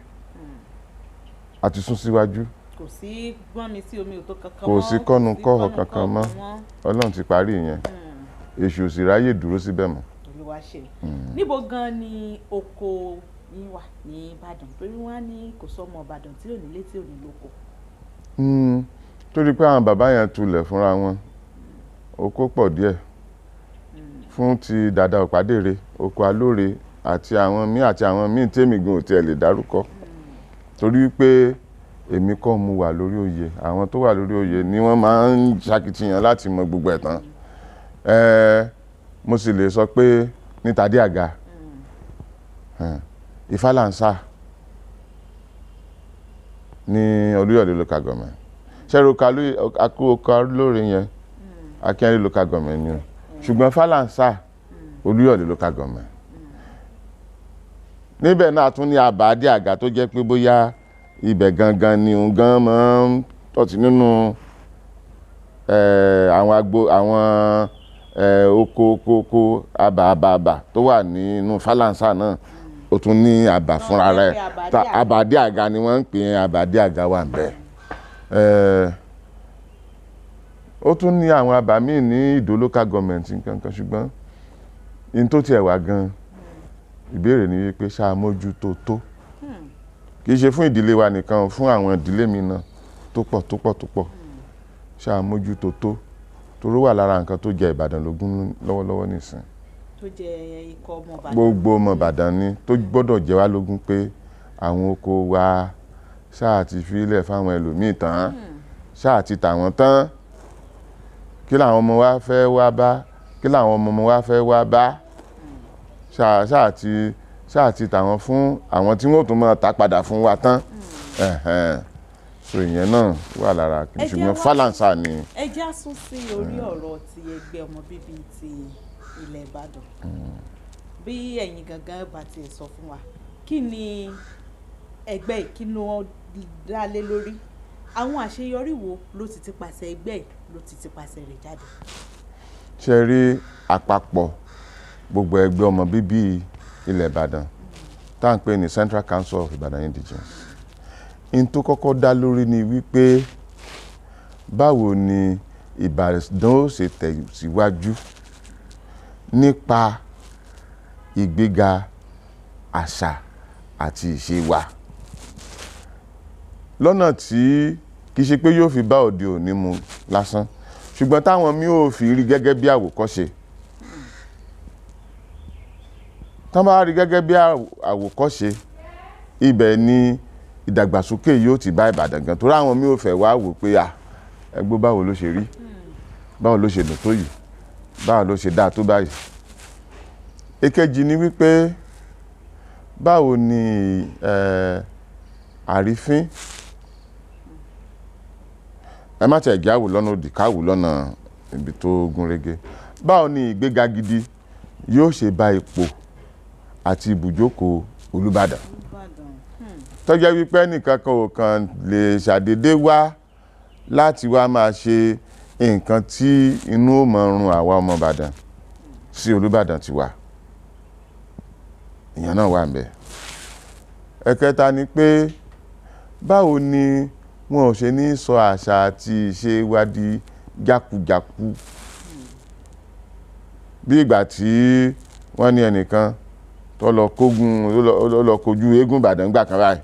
a ti sún síwájú. Kò sí gbọ́n mi sí omi ò tó kankan mọ́. Kò sí kọ́nu kọ́họ̀ kankan mọ́. Ọlọ́run ti parí ìyẹn, èṣù ò sì ráyè dúró síbẹ̀ mọ́. Olúwa ṣe. Níbo gan ni oko yín wà ní Ìbàdàn? Torí wọ́n á ní kò sọ́mọ Ìbàdàn tí ò nílé tí ò ní lóko. Torí pé àwọn bàbá yẹn tulẹ̀ fúnra wọn, oko pọ̀ díẹ̀ fún ti Dàda Ọ̀pádèrè, oko Alóore àti àwọn míì àti àwọn míì tèmi gan ò tiẹ̀ lè dárúkọ, torí pé èmi kọ́ mo wà lórí oyè. Àwọn tó wà lórí oyè ni wọ́n máa ń ṣakitiyan láti mọ gbogbo ẹ̀ tán. Mo sì lè sọ pé ní Tadéàga, Ìfàlànsà ní Olúyọ̀lé local government, ṣẹ́rọ oko Alóore yẹn Akínyẹlé local government ni o, ṣùgbọ́n Fàlànsà Olúyọ̀lé local government. Níbẹ̀ náà tún ní àbá Adéàga tó jẹ́ pé bóyá ibẹ̀ gangan ni òun gan máa ń tọ̀tí nínú àwọn agbo àwọn oko oko oko àbà àbà àbà tó wà nínú Fàlànsà náà, ó tún ní àbà fúnra rẹ̀. Àbá Adéàga ni wọ́n ń pè é, àbá Adéàga wà ń bẹ̀. Ó tún ní àwọn àbá míì ní Ìdó local government nǹkankan, ṣùgbọ́n in tó tiẹ̀ wá gan, ìbéèrè ni wípé ṣáà mójútó tó. Kì í ṣe fún ìdílé wa nìkan, fún àwọn ìdílé mi náà tó pọ̀ tó pọ̀ tó pọ̀. Ṣáà mójútó tó, toró wà lára nǹkan tó jẹ Ìbàdàn lógún lọ́wọ́lọ́wọ́ nísìn. Tó jẹ ikọ̀ ọmọ Ìbàdàn. Gbogbo ọmọ Ìbàdàn ni tó gbọ́dọ̀ jẹ wá lógún pé àwọn oko wa ṣáà ti filẹ̀ fáwọn ẹlòmíì tán, ṣáà ti tà wọ́n tán. Kí làwọn ọmọ wa fẹ́ wá bá? Kí làwọn ọmọ wa fẹ́ wá bá? Ṣáà ti tà wọ́n fún àwọn tí wọ́n tún máa ta padà fún wa tán. So ìyẹn náà wà lára kìíní, Ẹ jẹ́ ṣùgbọ́n fálánsà ni. Ẹ jẹ́ á sún sí orí ọ̀rọ̀ ti ẹgbẹ́ ọmọ bíbí ti ilẹ̀ Ìbàdàn. Bí ẹ̀yin gangan bá tiẹ̀ sọ fún wa, kí ni ẹgbẹ́ yìí, kí ló dá lé lórí? Àwọn àṣeyọrí wo ló ti tipasẹ̀ ẹgbẹ́ yìí, ló ti tipasẹ̀ rẹ̀ jáde? Ṣe rí àpapọ̀ gbogbo ẹgbẹ́ ọmọ bíbí ilẹ̀ Ìbàdàn tá à ń pè ní Central Council of Ibadan Indigenes, in tó kọ́kọ́ dá lórí ni wípé báwo ni Ìbàdàn ó ṣe tẹ̀síwájú nípa ìgbéga àṣà àti ìṣe wa lọ́nà tí kì í ṣe pé yóò fi bá òde òní mu lásán, ṣùgbọ́n táwọn míì ò fi rí gẹ́gẹ́ bí àwòkọ́ṣe. Tán bá rí gẹ́gẹ́ bí àwòkọ́ṣe, ibẹ̀ ni ìdàgbàsókè yóò ti bá Ìbàdàn gan, torí àwọn míì ò fẹ́ wá wò pé à ẹgbẹ́ báwo ló ṣe rí, báwo ló ṣe dùn tó yìí, báwo ló ṣe dáa tó báyìí. Èkejì ni wípé báwo ni àrífín, ẹ má tẹ̀ gé àwò lọ́nà òdì, káwò lọ́nà ibi tó gún régé, báwo ni ìgbéga gidi yóò ṣe bá ipò àti ibùjókòó Olúbàdàn, tó jẹ́ wípé ẹnìkan kan ò kàn lè ṣàdédé wá láti wá máa ṣe nǹkan tí inú ó mọ run àwa ọmọ Ìbàdàn sí Olúbàdàn tiwa. Ìyẹn náà wà ńbẹ̀. Ẹ̀kẹta ni pé báwo ni wọn ò ṣe ní sọ àṣà àti ìṣe wa di jákujàku, bí ìgbà tí wọ́n ní ẹnìkan tó lọ kógun, ó lọ kojú eégún Ìbàdàn gbà kan báyìí,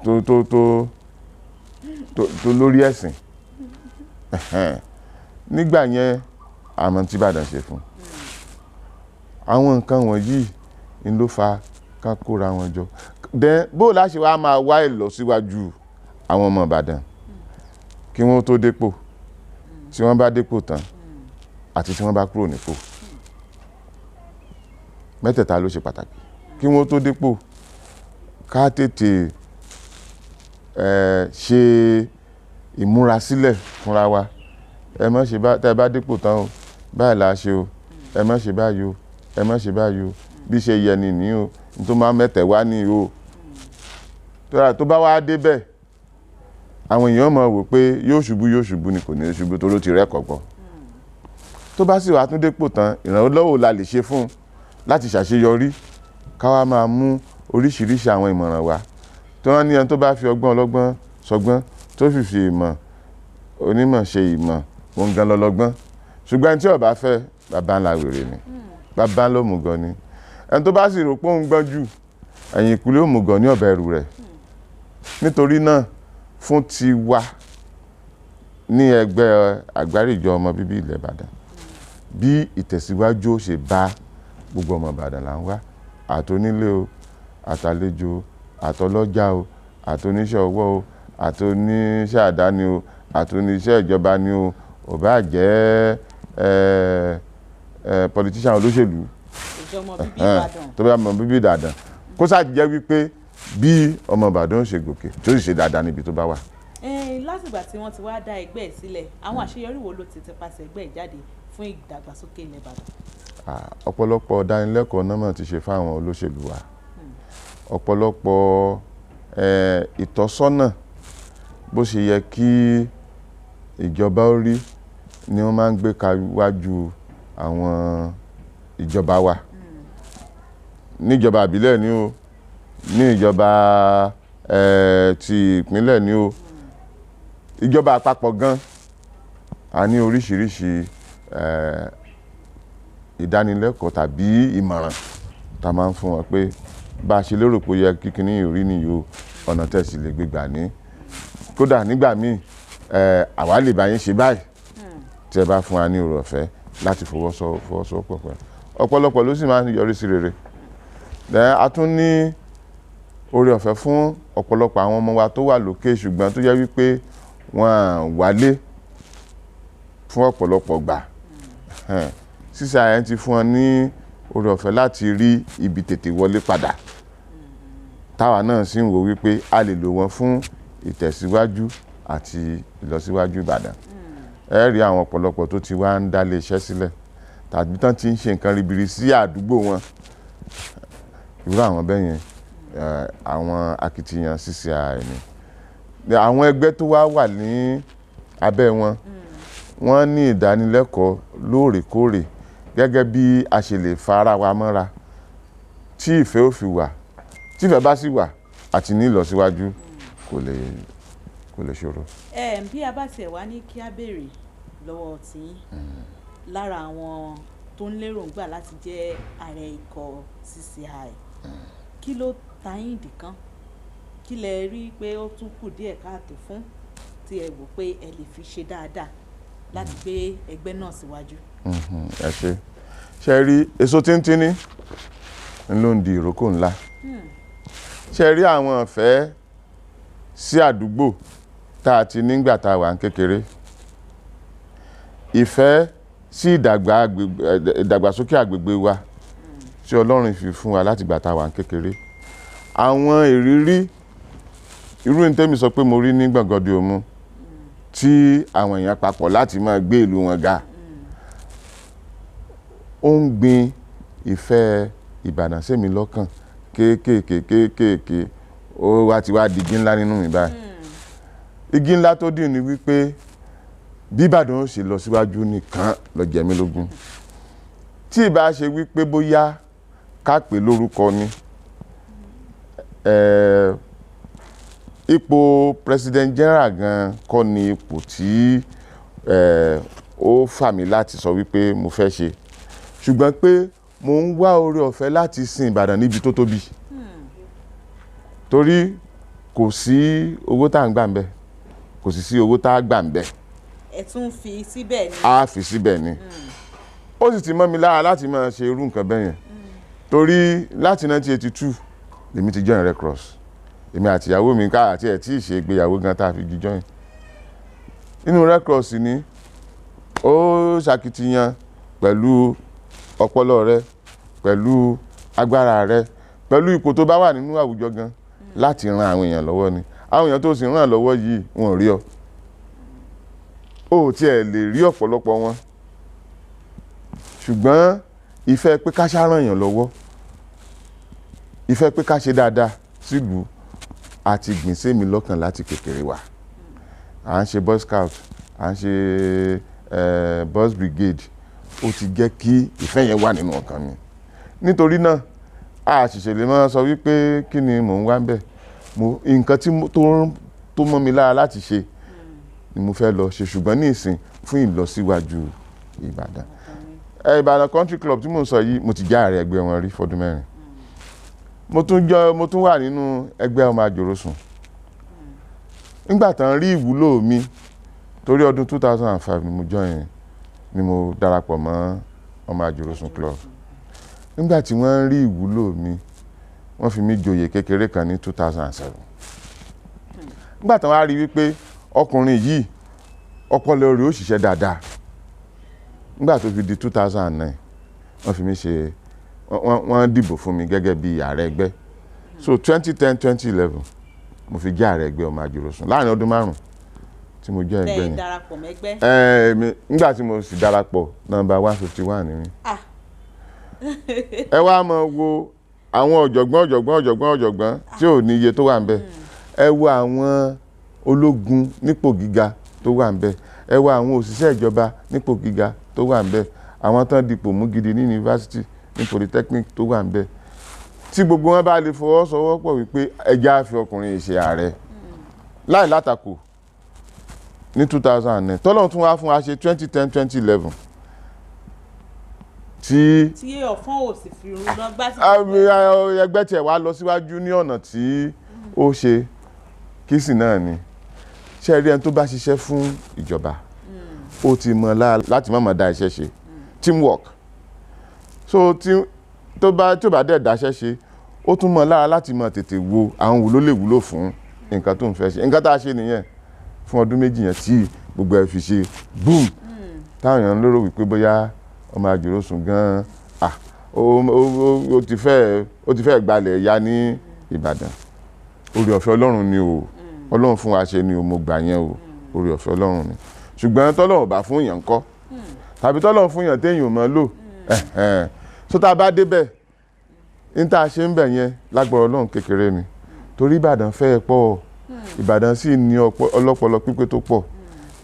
tó tó tó tó tó lórí ẹ̀sìn nígbà yẹn, àmọ́ tí Ìbàdàn ṣe fún àwọn nǹkan wọ̀nyí ni ló fa ká kóra wọn jọ. Then bó la ṣe wá máa wá ìlọsíwájú àwọn ọmọ Ìbàdàn kí wọ́n tó dépò, tí wọ́n bá dépò tán àti tí wọ́n bá kúrò nípò, mẹ́tẹ̀ẹ̀ta ló ṣe pàtàkì. Kí wọ́n tó dépò, ká tètè ṣe ìmúrasílẹ̀ fúnra wa. Ẹ má ṣe bá, tẹ́ ẹ bá dépò tán o, báyìí là á ṣe o, ẹ má ṣe báyìí o, ẹ má ṣe báyìí o, bí ṣe yẹ ni ní o, n tó máa mẹ́tẹ̀ wá ní o. Tó bá wá débẹ̀, àwọn èèyàn máa wò pé yóò ṣubú, yóò ṣubú ni, kò ní ṣubú torí ó ti rẹ́kọ̀ọ́ gbọ́. Tó bá sì wá tún dépò tán, ìrànlọ́wọ́ la lè ṣe fún un láti ṣàṣeyọrí, ká wá máa mú oríṣiríṣi àwọn ìmọ̀ràn wá. Tó wọ́n ní ẹni tó bá fi ọgbọ́n ọlọ́gbọ́n sọgbọ́n, tó sì fi ìmọ̀ onímọ̀ ṣe ìmọ̀, òun gan lọ́lọ́gbọ́n. Ṣùgbọ́n ẹni tí ó bá fẹ́, bàbá ńlá wèrè ni, bàbá ńlá òmùgọ̀ ni. Ẹni tó bá sì rò pé òun gbọ́n jù, ẹ̀yìn ìkúlé òmùgọ̀ ní ọ̀bẹ ẹrù rẹ̀. Nítorí náà, fún tiwa ní ẹgbẹ́ àgbáríjọ ọmọ bíbí ilẹ̀ Ìbàdàn, bí ìtẹ̀síwájú ó ṣe bá gbogbo ọmọ Ìbàdàn là ń wá, àtonílé o, àtàlejò o, àtọlọ́jà o, àtoníṣẹ́ ọwọ́ o, àtoníṣẹ́ àdáni o, àtoníṣẹ́ ìjọba ni o, ò bá jẹ́ politician, olóṣèlú, ìjọmọ bíbí Ìbàdàn, tó bá mọ bíbí Ìbàdàn, kó sáà jẹ́ wípé bí ọmọ Ìbàdàn ó ṣe gòkè tó sì ṣe dáadáa níbi tó bá wà. Látìgbà tí wọ́n ti wá dá ẹgbẹ́ ẹ̀ sílẹ̀, àwọn àṣeyọrí wo ló ti tipasẹ̀ ẹgbẹ́ ẹ̀ jáde fún ìdàgbàsókè ilẹ̀ Ìbàdàn? Ọ̀pọ̀lọpọ̀ ìdánilẹ́kọ̀ọ́ náà mà ti ṣe fáwọn olóṣèlú wa, ọ̀pọ̀lọpọ̀ ìtọ́sọ́nà bó ṣe yẹ kí ìjọba ó rí ni wọ́n máa ń gbé kawájú àwọn ìjọba wa, níjọba àbílẹ̀ ni o, ní ìjọba ti ìpínlẹ̀ ni o, ìjọba àpapọ̀ gan. A ní oríṣiríṣi ìdánilẹ́kọ̀ọ́ tàbí ìmọ̀ràn tá a máa ń fún wọn pé bá a ṣe lérò pé ó yẹ kí kinní yìí rí nìyí o, ọ̀nà tẹ̀sí lè gbé gbà ní. Kódà nígbà míì, àwa lè bá yín ṣe báyìí tí ẹ bá fún wa ní oore ọ̀fẹ́ láti fọwọ́sowọ́pọ̀ pẹ̀lú. Ọ̀pọ̀lọpọ̀ ló sì máa ń yọrí sí rere. Then a tún ní oore ọ̀fẹ́ fún ọ̀pọ̀lọpọ̀ àwọn ọmọ wa tó wà lókè, ṣùgbọ́n tó jẹ́ wípé wọ́n á wálé fún ọ̀pọ̀lọpọ̀ gbà. CCIN ti fún wọn ní oore ọ̀fẹ́ láti rí ibi tètè wọlé padà, táwa náà sì ń wò wípé a lè lò wọ́n fún ìtẹ̀síwájú àti ìlọsíwájú Ìbàdàn. Ẹ rí àwọn ọ̀pọ̀lọpọ̀ tó ti wá ń dálé iṣẹ́ sílẹ̀ tàbí tán ti ń ṣe nǹkan ribiri sí àdúgbò wọn. Irú àwọn bẹ́ẹ̀ yẹn, àwọn akitiyan CCI ni. Àwọn ẹgbẹ́ tó wá wà ní abẹ́ wọn, wọ́n ní ìdánilẹ́kọ̀ọ́ lóòrèkóòrè gẹ́gẹ́ bí a ṣe lè fa ara wa mọ́ra tí ìfẹ́ ò fi wà. Tí ìfẹ́ bá sì wà àti ní ìlọsíwájú, kò lè ṣòro. Bí a bá tiẹ̀ wá ní kí á béèrè lọ́wọ́ tí lára àwọn tó ń lérògbà láti jẹ́ ààrẹ ikọ̀ CCI, kí ló ta yín dìkan? Kí lẹ rí pé ó tún kù díẹ̀ káàtó fún tí ẹ wò pé ẹ lè fi ṣe dáadáa láti gbé ẹgbẹ́ náà síwájú? Ẹ ṣe rí èso tíntínní ń ló ń di ìrókò ńlá. Ṣe rí àwọn ìfẹ́ sí àdúgbò tá a ti nígbà tá a wà ní kékeré, ìfẹ́ sí ìdàgbàsókè àgbègbè wa tí Ọlọ́run fi fún wa láti ìgbà tá a wà ní kékeré, àwọn ìrírí irú ní tẹ́mi sọ pé mo rí ní Gbọ̀ngàndì Òmu tí àwọn èèyàn papọ̀ láti máa gbé ìlú wọn ga, ó ń gbin ìfẹ́ Ìbàdàn sí mi lọ́kàn kéékèèké kéékèèké. Ó wá ti wá di igi ńlá nínú mi báyìí. Igi ńlá tó dì ní wípé bí Ìbàdàn ó ṣe lọ síwájú nìkan ló jẹ mí lógún. Tí ìbá ṣe wípé bóyá ká pè lórúkọ ni, ipò president general gan kọ́ ni ipò tí ó fà mí láti sọ wípé mo fẹ́ ṣe, ṣùgbọ́n pé mo ń wá oore ọ̀fẹ́ láti sin Ìbàdàn níbi tó tóbi, torí kò sí owó tá à ń gbà ń bẹ̀, kò sì sí owó tá a gbà ń bẹ̀. Ẹ tún fi síbẹ̀ ni. A fi síbẹ̀ ni. Ó sì ti mọ́ mi lára láti máa ṣe irú nǹkan bẹ́ẹ̀ yẹn, torí láti 1982 lèmi ti join Red Cross. Èmi àti ìyàwó mi ká àti ẹ̀ tí ì ṣe ìgbéyàwó gan tá a fi join nínú Red Cross ni. Ó ṣàkitiyan pẹ̀lú ọpọlọ rẹ, pẹ̀lú agbára rẹ, pẹ̀lú ipò tó bá wà nínú àwùjọ gan láti ran àwọn èèyàn lọ́wọ́ ni. Àwọn èèyàn tó sì ràn lọ́wọ́ yìí, wọn ò rí ọ, o ò tiẹ̀ lè rí ọ̀pọ̀lọpọ̀ wọn, ṣùgbọ́n ìfẹ́ pé ká ṣá ràn yàn lọ́wọ́, ìfẹ́ pé ká ṣe dáadáa sílùú àti gbìn sí mi lọ́kàn láti kékeré wa. À ń ṣe Boy Scout, à ń ṣe Boys Brigade. Ó ti jẹ́ kí ìfẹ́ yẹn wà nínú ọkàn mi. Nítorí náà, a ṣẹ̀ṣẹ̀ lè máa sọ wípé kí ni mò ń wá ń bẹ̀. Mo nǹkan tí tó mọ́ mi lára láti ṣe ni mo fẹ́ lọ ṣe, ṣùgbọ́n ní ìsìn fún ìlọsíwájú Ìbàdàn. Ìbàdàn Country Club tí mò ń sọ yìí, mo ti jẹ́ ààrẹ ẹgbẹ́ wọn rí fọdún 4. Mo tún wà nínú ẹgbẹ́ ọmọ àjòròsùn. Nígbà tán rí ìwúlò mi, torí ọdún 2005 ni mo join, ni mo darapọ̀ mọ́ ọmọ àjòròsùn club. Nígbà tí wọ́n rí ìwúlò mi, wọ́n fi mí joyè kékeré kan ní 2007. Nígbà tán wá rí wípé ọkùnrin yìí, ọpọlọ rẹ̀ ó ṣiṣẹ́ dáadáa, nígbà tó fi di 2009, wọ́n fi mí ṣe wọ́n dìbò fún mi gẹ́gẹ́ bí ààrẹ ẹgbẹ́. So 2010, 2011, mo fi jẹ́ ààrẹ ẹgbẹ́ ọmọ àjòròsùn láàrin ọdún 5 tí mo jẹ́ ẹgbẹ́ Tẹ́ ẹ yẹn. darapọ̀ mẹ́gbẹ́. Nígbà tí mo sì darapọ̀, nọ́mbà 151 ni mí. Ah. Ẹ wá máa wo àwọn ọ̀jọ̀gbọ́n, ọ̀jọ̀gbọ́n, ọ̀jọ̀gbọ́n, ọ̀jọ̀gbọ́n tí ò ní iye tó wà ń bẹ̀. Ẹ wo àwọn ológun nípò gíga tó wà ń bẹ̀. Ẹ wo àwọn òṣìṣẹ́ ìjọba nípò gíga tó wà ń bẹ̀. Àwọn tán dipò mú gidi ní yunifásitì, ní polytechnic tó wà ń bẹ̀. Tí gbogbo wọn bá lè fọwọ́sowọ́pọ̀ wípé ẹja fi ọkùnrin yìí ṣe ààrẹ láì látakò ní 2009, tọ́lọ́run tún wá fún wa ṣe 2010, 2011 tí Tí ọ̀fọ́n ò sì fi rún lọ gbá sí. Ẹgbẹ́ tiẹ̀ wá lọ síwájú ní ọ̀nà tí ó ṣe kí sì náà ni. Ṣe rí ẹni tó bá ṣiṣẹ́ fún ìjọba, ó ti mọ̀ láti má máa dá iṣẹ́ ṣe, teamwork. So tí tó bá tí ò bá dẹ̀ dáṣẹ́ ṣe, ó tún mọ̀ lára láti mọ̀ tètè wo àwọn wo ló lè wúlò fún nǹkan tó ń fẹ́ ṣe. Nǹkan tá a ṣe nìyẹn fún ọdún 2 yẹn tí gbogbo ẹ fi ṣe boom, táwọn èèyàn ń lérò wípé bóyá ọmọ àjòròsùn gan-an, ah, ó ti fẹ́ gbalẹ̀ ya ní Ìbàdàn. Oore ọ̀fẹ́ Ọlọ́run ni o. Ọlọ́run fún wa ṣe ni o, mo gbà yẹn o, oore ọ̀fẹ́ Ọlọ́run ni. Ṣùgbọ́n tọ́lọ́run bá fún yàn ńkọ́, tàbí tọ́lọ́run fún yàn téèyàn ò mọ̀ lò. So tá a bá débẹ̀, ní tá a ṣe ń bẹ̀ yẹn lágbára Ọlọ́run kékeré ni, torí Ìbàdàn fẹ́ pọ̀, Ìbàdàn sì ní ọlọ́pọlọ pípé tó pọ̀,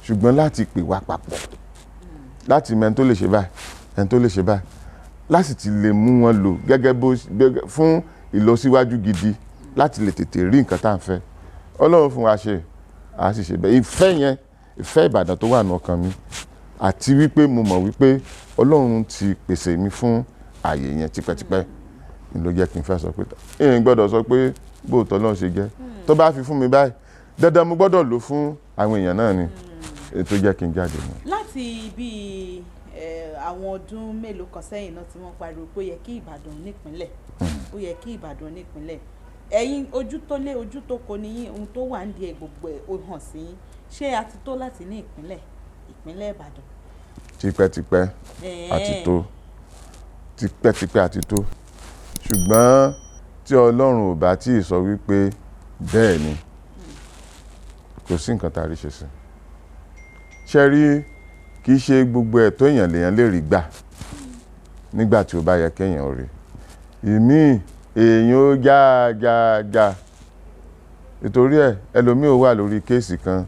ṣùgbọ́n láti pè wá papọ̀, láti mọ ẹni tó lè ṣe báyìí, ẹni tó lè ṣe báyìí, láti ti lè mú wọn lò gẹ́gẹ́ bó fún ìlọsíwájú gidi, láti lè tètè rí nǹkan tá à ń fẹ́. Ọlọ́run fún wa ṣe, a sì ṣe bẹ́ẹ̀. Ìfẹ́ yẹn, ìfẹ́ Ìbàdàn tó wà ní ọkàn mi, àti wípé mo mọ̀ wípé Ọlọ́run ti pèsè mi fún ààyè yẹn tipẹ́tipẹ́, ni ló jẹ́ kí n fẹ́ sọ pé ẹ̀yin gbọ́dọ̀ sọ pé bóòtọ́ Ọlọ́run ṣe jẹ́. Tó bá fi fún mi báyìí, dandan mo gbọ́dọ̀ lò fún àwọn èèyàn náà ni. Ètò jẹ́ kí n jáde mọ́. Láti bí àwọn ọdún mélòó kan sẹ́yìn náà tí wọ́n pariwo pé ó yẹ kí Ìbàdàn nípínlẹ̀, ó yẹ kí Ìbàdàn nípínlẹ̀. Ẹ̀yin ojú tó lé ojú tó kò ní yín, ohun tó wà ń di gbogbo ẹ̀ ó hàn sí yín. Ṣé a ti tó láti ní ìpínlẹ̀, ìpínlẹ̀ Ìbàdàn? Tipẹ́tipẹ́ àti tó, tipẹ́tipẹ́ àti tó. Ṣùgbọ́n tí Ọlọ́run ò bá tí ì sọ wípé bẹ́ẹ̀ ni, kò sí nǹkan tá a rí ṣe sí. Ṣé rí, kì í ṣe gbogbo ẹ̀tọ́ èèyàn lèèyàn lè rí gbà nígbà tí ó bá yẹ kéèyàn ó rí. Ìmíì èèyàn ó já já já. Nítorí ẹ̀, ẹlòmíì ó wà lórí kéèsì kan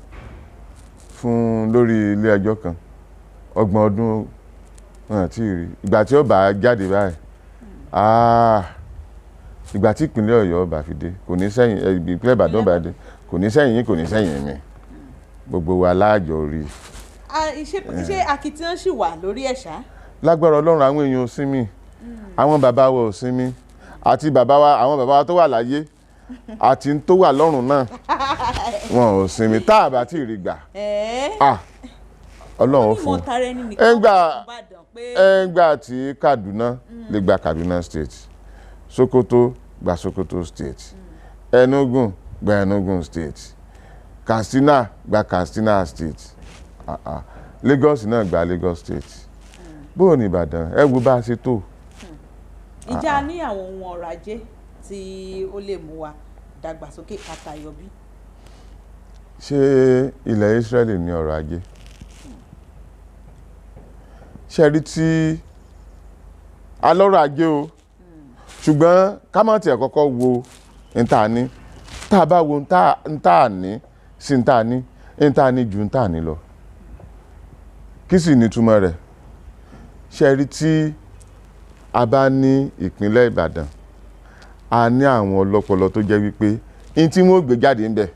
fún lórí ilé ẹjọ́ kan, ọgbọ̀n ọdún wọn àti rí. Ìgbà tí ó bá jáde báyìí, ìgbà tí ìpínlẹ̀ Ọ̀yọ́ bá fi dé, kò ní sẹ́yìn, ìpínlẹ̀ Ìbàdàn bá dé, kò ní sẹ́yìn yín, kò ní sẹ́yìn mi. Gbogbo wa láàjọ rí. Ṣé akitiyan ṣì wà lórí ẹ̀ ṣá? Lágbára Ọlọ́run, àwọn èèyàn ò sinmi, àwọn bàbá wa ò sinmi, àti bàbá wa, àwọn bàbá wa tó wà láyé àti tó wà lọ́run náà, wọn ò sinmi. Tá a bá tí ì rí gbà, Ọlọ́run fún ẹ̀ngbà tí Kaduna lè gba Kaduna State, Sokoto gba Sokoto State, Enugu gba Enugu State, Katsina gba Katsina State, Lagos náà gba Lagos State. Bóò ní Ìbàdàn, ẹ wo bá a ṣe tó. Ìjà ní àwọn ohun ọrọ̀ ajé tí ó lè mú wa dàgbàsókè kàtàyọ bí? Ṣé ilẹ̀ Israẹli ní ọrọ̀ ajé? Ṣé rí tí alọ́rọ̀ ajé o, ṣùgbọ́n ká má tiẹ̀ kọ́kọ́ wo n ta ní. Tá a bá wo n ta ní sí n ta ní, n ta ní ju n ta ní lọ. Kí sì ni ìtumọ̀ rẹ̀? Ṣé rí tí a bá ní ìpínlẹ̀ Ìbàdàn, a ní àwọn ọlọ́pọlọ tó jẹ́ wípé n tí wọ́n gbé jáde ń bẹ̀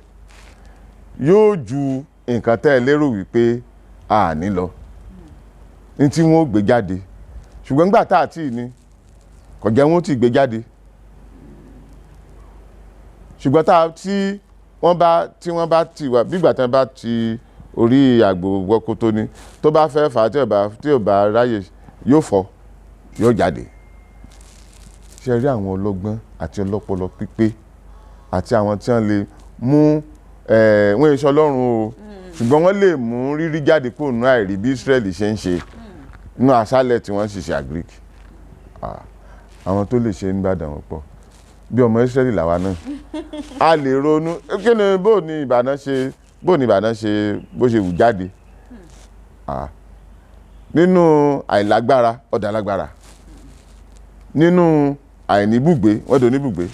yóò ju nǹkan tẹ́ ẹ lérò wípé a ní lọ. N tí wọ́n gbé jáde, ṣùgbọ́n nígbà tá a tí ní kò jẹ́ wọ́n tí gbé jáde. Ṣùgbọ́n tá tí wọ́n bá tí wọ́n bá ti wà bí ìgbà tí wọ́n bá ti orí àgbò wọkoto ni, tó bá fẹ́ fà á tí ò bá ráyè yóò fọ́, yóò jáde. Ṣé rí àwọn ọlọ́gbọ́n àti ọlọ́pọlọ pípé àti àwọn tí wọ́n lè mú wọ́n ṣe Ọlọ́run o, ṣùgbọ́n wọ́n lè mú rírí jáde kúrò nínú àìrí bí Israẹli ṣe ń ṣe nínú àṣálẹ̀ tí wọ́n ń ṣiṣẹ́ agric. Àwọn tó lè ṣe ní Ìbàdàn wọ́n pọ̀ bí ọmọ Israẹli làwa náà. A lè ronú kí ni bó ni Ìbàdàn ṣe, bó ni Ìbàdàn ṣe bó ṣe wù jáde nínú àìlágbára, ọ̀dà lágbára, nínú àìníbùgbé wọ́n dò níbùgbé,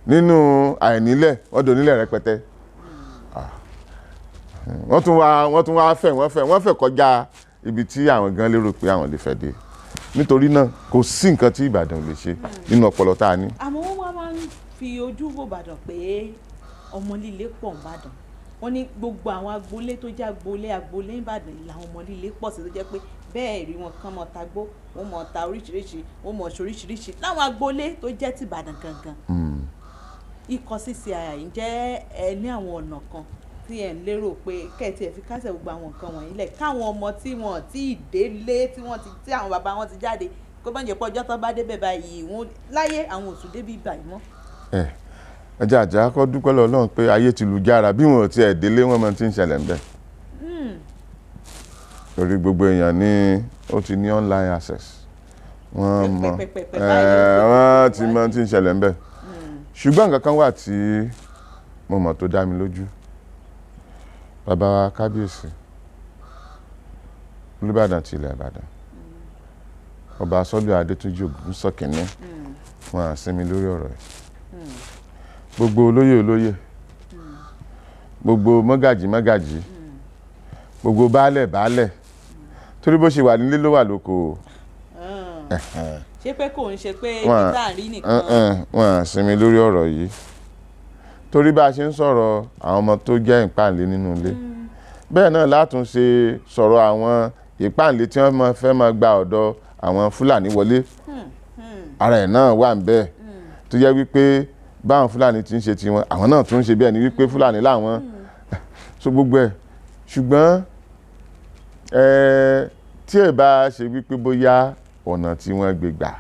nínú àìnílẹ̀ wọ́n dò nílẹ̀ rẹpẹtẹ. Wọ́n tún wá fẹ̀, wọ́n fẹ̀ kọjá ibi tí àwọn gan lérò pé àwọn lè fẹ́ dé. Nítorí náà kò sí nǹkan tí Ìbàdàn lè ṣe nínú ọpọlọ tá a ní. Àmọ́ wọ́n wá máa ń fi ojú wo Ìbàdàn pé ọmọ líle pọ̀ n'Ìbàdàn. Wọ́n ní gbogbo àwọn agboolé tó jẹ́ agboolé agboolé n'Ìbàdàn làwọn ọmọ líle pọ̀ sí, tó jẹ́ pé bẹ́ẹ̀ rí wọn kán mọ́ tagbó, wọ́n mọ́ ta oríṣiríṣi, wọ́n mọ́ ṣoríṣiríṣi láwọn agboolé tó jẹ́ ti Ìbàdàn gangan. Ikọ̀ CCI ǹjẹ́ ẹ ní àwọn ọ̀nà kan tí ẹ̀ ń lérò pé kẹ́ẹ̀tì ẹ̀ fi kásẹ̀ gbogbo àwọn nǹkan wọ̀nyí lẹ̀, káwọn ọmọ tí wọ́n ti délé, tí wọ́n ti, tí àwọn bàbá wọn ti jáde, kó bá ń jẹ́ pé ọjọ́ tán bá débẹ̀ báyìí, wọ́n láyé àwọn òṣù débi báyìí mọ́. Ẹ jẹ́ àjà kọ́ dúpẹ́ lọ́wọ́ Ọlọ́run pé ayé ti lu jára, bí wọn ò tiẹ̀ délé wọ́n mọ tí ń ṣẹlẹ̀ ńbẹ̀. Torí gbogbo èèyàn ní ó ti ní online access, wọ́n mọ wọ́n ti mọ tí ń ṣẹlẹ̀ ńbẹ̀. Ṣùgbọ́n nǹkan kan wà tí mo mọ̀ tó dá mi lójú, bàbá wa kábíyèsí Olúbàdàn ti ilẹ̀ Ìbàdàn, Ọba Sọ́lù Adétúnjì Ògúnṣọ̀kínní, wọn à sinmi lórí ọ̀rọ̀ yìí. Gbogbo olóyè olóyè, gbogbo mọ́gàjì mọ́gàjì, gbogbo baálẹ̀ baálẹ̀, torí bó ṣe wà nílé ló wà lóko o. Ṣé pé kò ń ṣe pé ibi tá à ń rí nìkan? Wọn à sinmi lórí ọ̀rọ̀ yìí, torí bá a ṣe ń sọ̀rọ̀ àwọn ọmọ tó jẹ́ ìpáǹlé nínú ilé, bẹ́ẹ̀ náà látún ṣe sọ̀rọ̀ àwọn ìpáǹlé tí wọ́n fẹ́ máa gba ọ̀dọ̀ àwọn Fúlàní wọlé. Ara ẹ̀ náà wà ń bẹ́ẹ̀ tó jẹ́ wípé báwọn Fúlàní ti ń ṣe tiwọn, àwọn náà tún ń ṣe bẹ́ẹ̀ ni wípé Fúlàní làwọn, so gbogbo ẹ̀. Ṣùgbọ́n tí ẹ bá ṣe wípé bóyá ọ̀nà tí wọ́n gbé gbà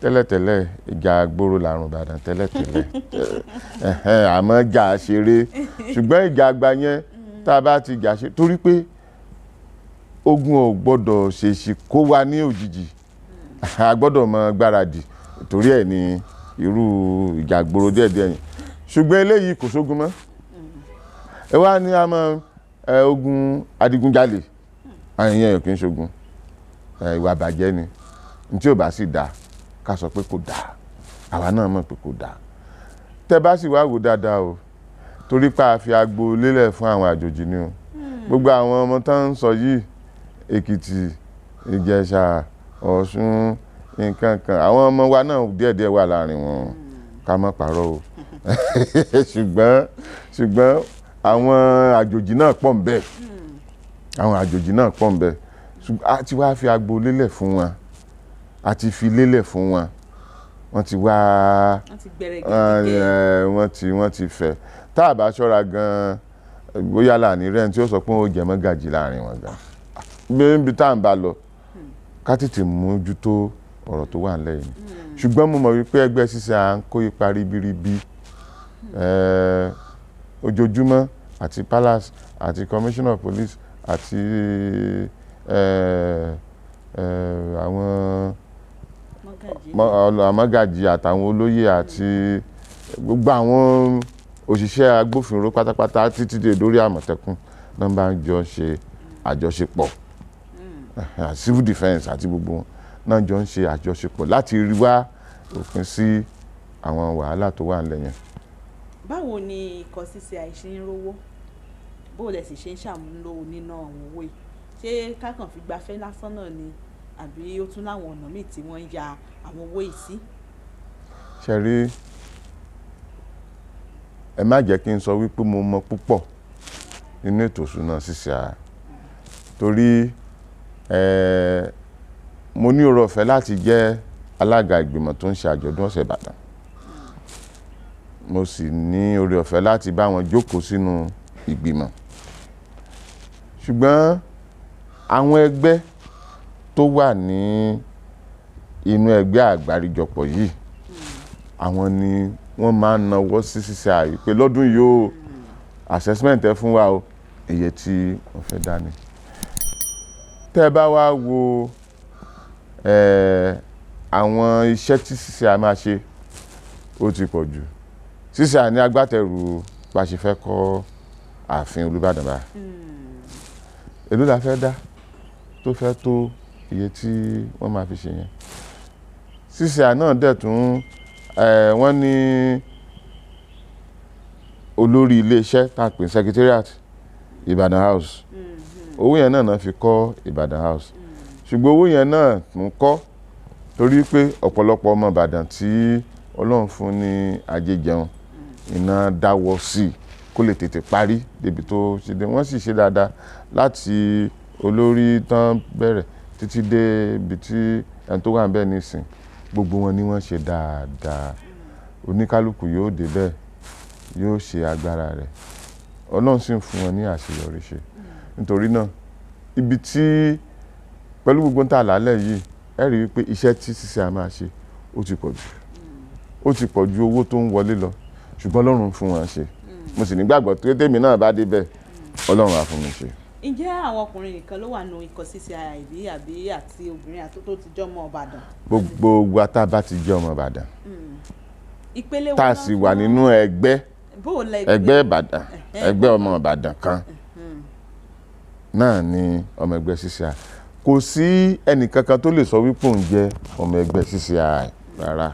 tẹ́lẹ̀tẹ́lẹ̀, ìjà gbòòrò làrùn Ìbàdàn tẹ́lẹ̀tẹ́lẹ̀, àmọ́ jà ṣeré. Ṣùgbọ́n ìjà àgbà yẹn tá a bá ti jà ṣe, torí pé ogun ò gbọ́dọ̀ ṣèṣì kó wa ní òjijì, a gbọ́dọ̀ mọ gbáradì, torí ẹ̀ ní irú ìjà gbòòrò díẹ̀díẹ̀ yẹn. Ṣùgbọ́n eléyìí kò sógun mọ́. Ẹ wá ní àmọ́ ogun adigunjalè, àwọn èèyàn kì í ṣogun, ìwà bàjẹ́ ni. Ní tí ò bá sì dáa, ká sọ pé kò dáa, àwa náà mọ̀ pé kò dáa. Tẹ́ bá sì wá wò dáadáa o, torí pé a fi agbo lélẹ̀ fún àwọn àjòjì ni o. Gbogbo àwọn ọmọ tó ń sọ yìí, Èkìtì, Ìjẹ̀ṣà, Ọ̀ṣun, nǹkan kan, àwọn ọmọ wa náà díẹ̀díẹ̀ wà láàrin wọn, ká má parọ́ o. Ṣùgbọ́n àwọn àjòjì náà pọ̀ ń bẹ, àwọn àjòjì náà pọ̀ ń bẹ. A ti wá fi agbo lélẹ̀ fún wọn, a ti fi lélẹ̀ fún wọn, wọ́n ti wá, wọ́n ti fẹ́. Tá a bá ṣọ́ra gan-an, bóyá láàrin rẹ̀ tí ó sọ pé ó jẹ mọ́gàjì láàrin wọn gan-an, níbi tá à ń bá lọ, ká tètè mójútó ọ̀rọ̀ tó wà nílẹ̀ yìí. Ṣùgbọ́n mo mọ̀ wípé ẹgbẹ́ ṣíṣe à ń kó ipa ribiribi ojoojúmọ́, àti palace, àti commissioner of police, àti àwọn mọ́gàjì àtàwọn olóyè àti gbogbo àwọn òṣìṣẹ́ agbófinró pátápátá títí dé dórí Àmọ̀tẹ́kùn náà bá ń jọ ṣe àjọṣepọ̀, civil defence àti gbogbo wọn náà jọ ń ṣe àjọṣepọ̀ láti rí wá òpin sí àwọn wàhálà tó wà nílẹ̀ yẹn. Báwo ni ikọ̀ CCI ṣe ń rówó? Bó lẹ sì ṣe ń ṣàmúlò níná àwọn owó yìí? Ṣé kákan fi gbafẹ́ lásán náà ni, àbí ó tún láwọn ọ̀nà míì tí wọ́n ń ya àwọn owó yìí sí? Ṣe rí, ẹ má jẹ́ kí n sọ wípé mo mọ púpọ̀ nínú ètò ìṣúná CCI, torí mo ní oore ọ̀fẹ́ láti jẹ́ alága ìgbìmọ̀ tó ń ṣe àjọ̀dún ọ̀sẹ̀ Ìbàdàn. Mo sì ní oore ọ̀fẹ́ láti bá wọn jókòó sínú ìgbìmọ̀. Ṣùgbọ́n àwọn ẹgbẹ́ tó wà ní inú ẹgbẹ́ àgbáríjọpọ̀ yìí, àwọn ni wọ́n máa ń nawọ́ sí CCI pé lọ́dún yìí o, assessment ẹ fún wa o, iye tí wọ́n fẹ́ dá ni. Tẹ́ ẹ bá wá wo àwọn iṣẹ́ tí CCI máa ṣe, ó ti pọ̀ jù. CCI ní agbátẹrù bá ṣe fẹ́ kọ́ ààfin Olúbàdàn báyìí. Èló la fẹ́ dá tó fẹ́ tó iye tí wọ́n máa fi ṣe yẹn? CCI náà dẹ̀ tún wọ́n ní olórí iléeṣẹ́ tá a pè ní secretariat Ìbàdàn House. Owó yẹn náà fi kọ́ Ìbàdàn House. Ṣùgbọ́n owó yẹn náà tún kọ́, torí pé ọ̀pọ̀lọpọ̀ ọmọ Ìbàdàn tí Ọlọ́run fún ní ajé jẹun, iná dáwọ́ sí i kó lè tètè parí débi tó ṣe dé. Wọ́n sì ṣe dáadáa láti olórí tán bẹ̀rẹ̀ títí dé ibi tí ẹni tó wà ń bẹ̀ nísìn, gbogbo wọn ni wọ́n ṣe dáadáa. Oníkálukú yóò dé bẹ́ẹ̀, yóò ṣe agbára rẹ̀. Ọlọ́run sì ń fún wọn ní àṣeyọrí ṣe. Nítorí náà, ibi tí pẹ̀lú gbogbo ń tà lálẹ́ yìí, ẹ rí i pé iṣẹ́ tí CCI máa ṣe ó ti pọ̀ jù. Ó ti pọ̀ ju owó tó ń wọlé lọ. Ṣùgbọ́n Ọlọ́run fún wọn ṣe. Mo sì nígbàgbọ́ pé tèmi náà bá dé bẹ́ẹ̀, Ọlọ́run á fún mi ṣe. Ǹjẹ́ àwọn ọkùnrin nìkan ló wà nínú ikọ̀ CCI bí, àbí àti obìnrin àti tó ti jẹ́ ọmọ Ìbàdàn? Gbogbo wa tá a bá ti jẹ́ ọmọ Ìbàdàn, Ìpele wo tá a náà sì wà nínú ẹgbẹ́ Bó o lẹ Ẹgbẹ́ Ìbàdàn, ẹgbẹ́ ọmọ Ìbàdàn kan náà ni ọmọ ẹgbẹ́ CCI. Kò sí ẹnìkankan tó lè sọ wípé òun jẹ́ ọmọ ẹgbẹ́ CCI rárá.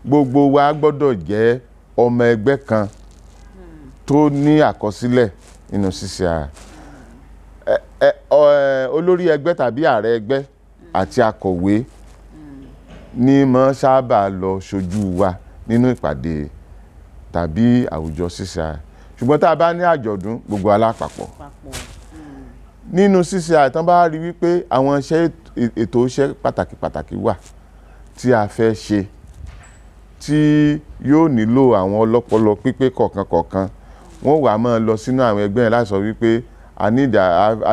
Gbogbo wa gbọ́dọ̀ jẹ́ ọmọ ẹgbẹ́ kan tó ní àkọsílẹ̀ nínú CCI. Olórí ẹgbẹ́ tàbí ààrẹ ẹgbẹ́ àti akọ̀wé ní mọ́ sábà lọ ṣojú wa nínú ìpàdé tàbí àwùjọ CCI. Ṣùgbọ́n tá a bá ní àjọ̀dún, gbogbo alápapọ̀ papọ̀. Nínú CCI, tán bá rí wípé àwọn iṣẹ́, ètò iṣẹ́ pàtàkì pàtàkì wà tí a fẹ́ ṣe tí yóò nílò àwọn ọlọ́pọlọ pípé kọ̀ọ̀kan kọ̀ọ̀kan, wọ́n wà máa lọ sínú àwọn ẹgbẹ́ yẹn láti sọ wípé a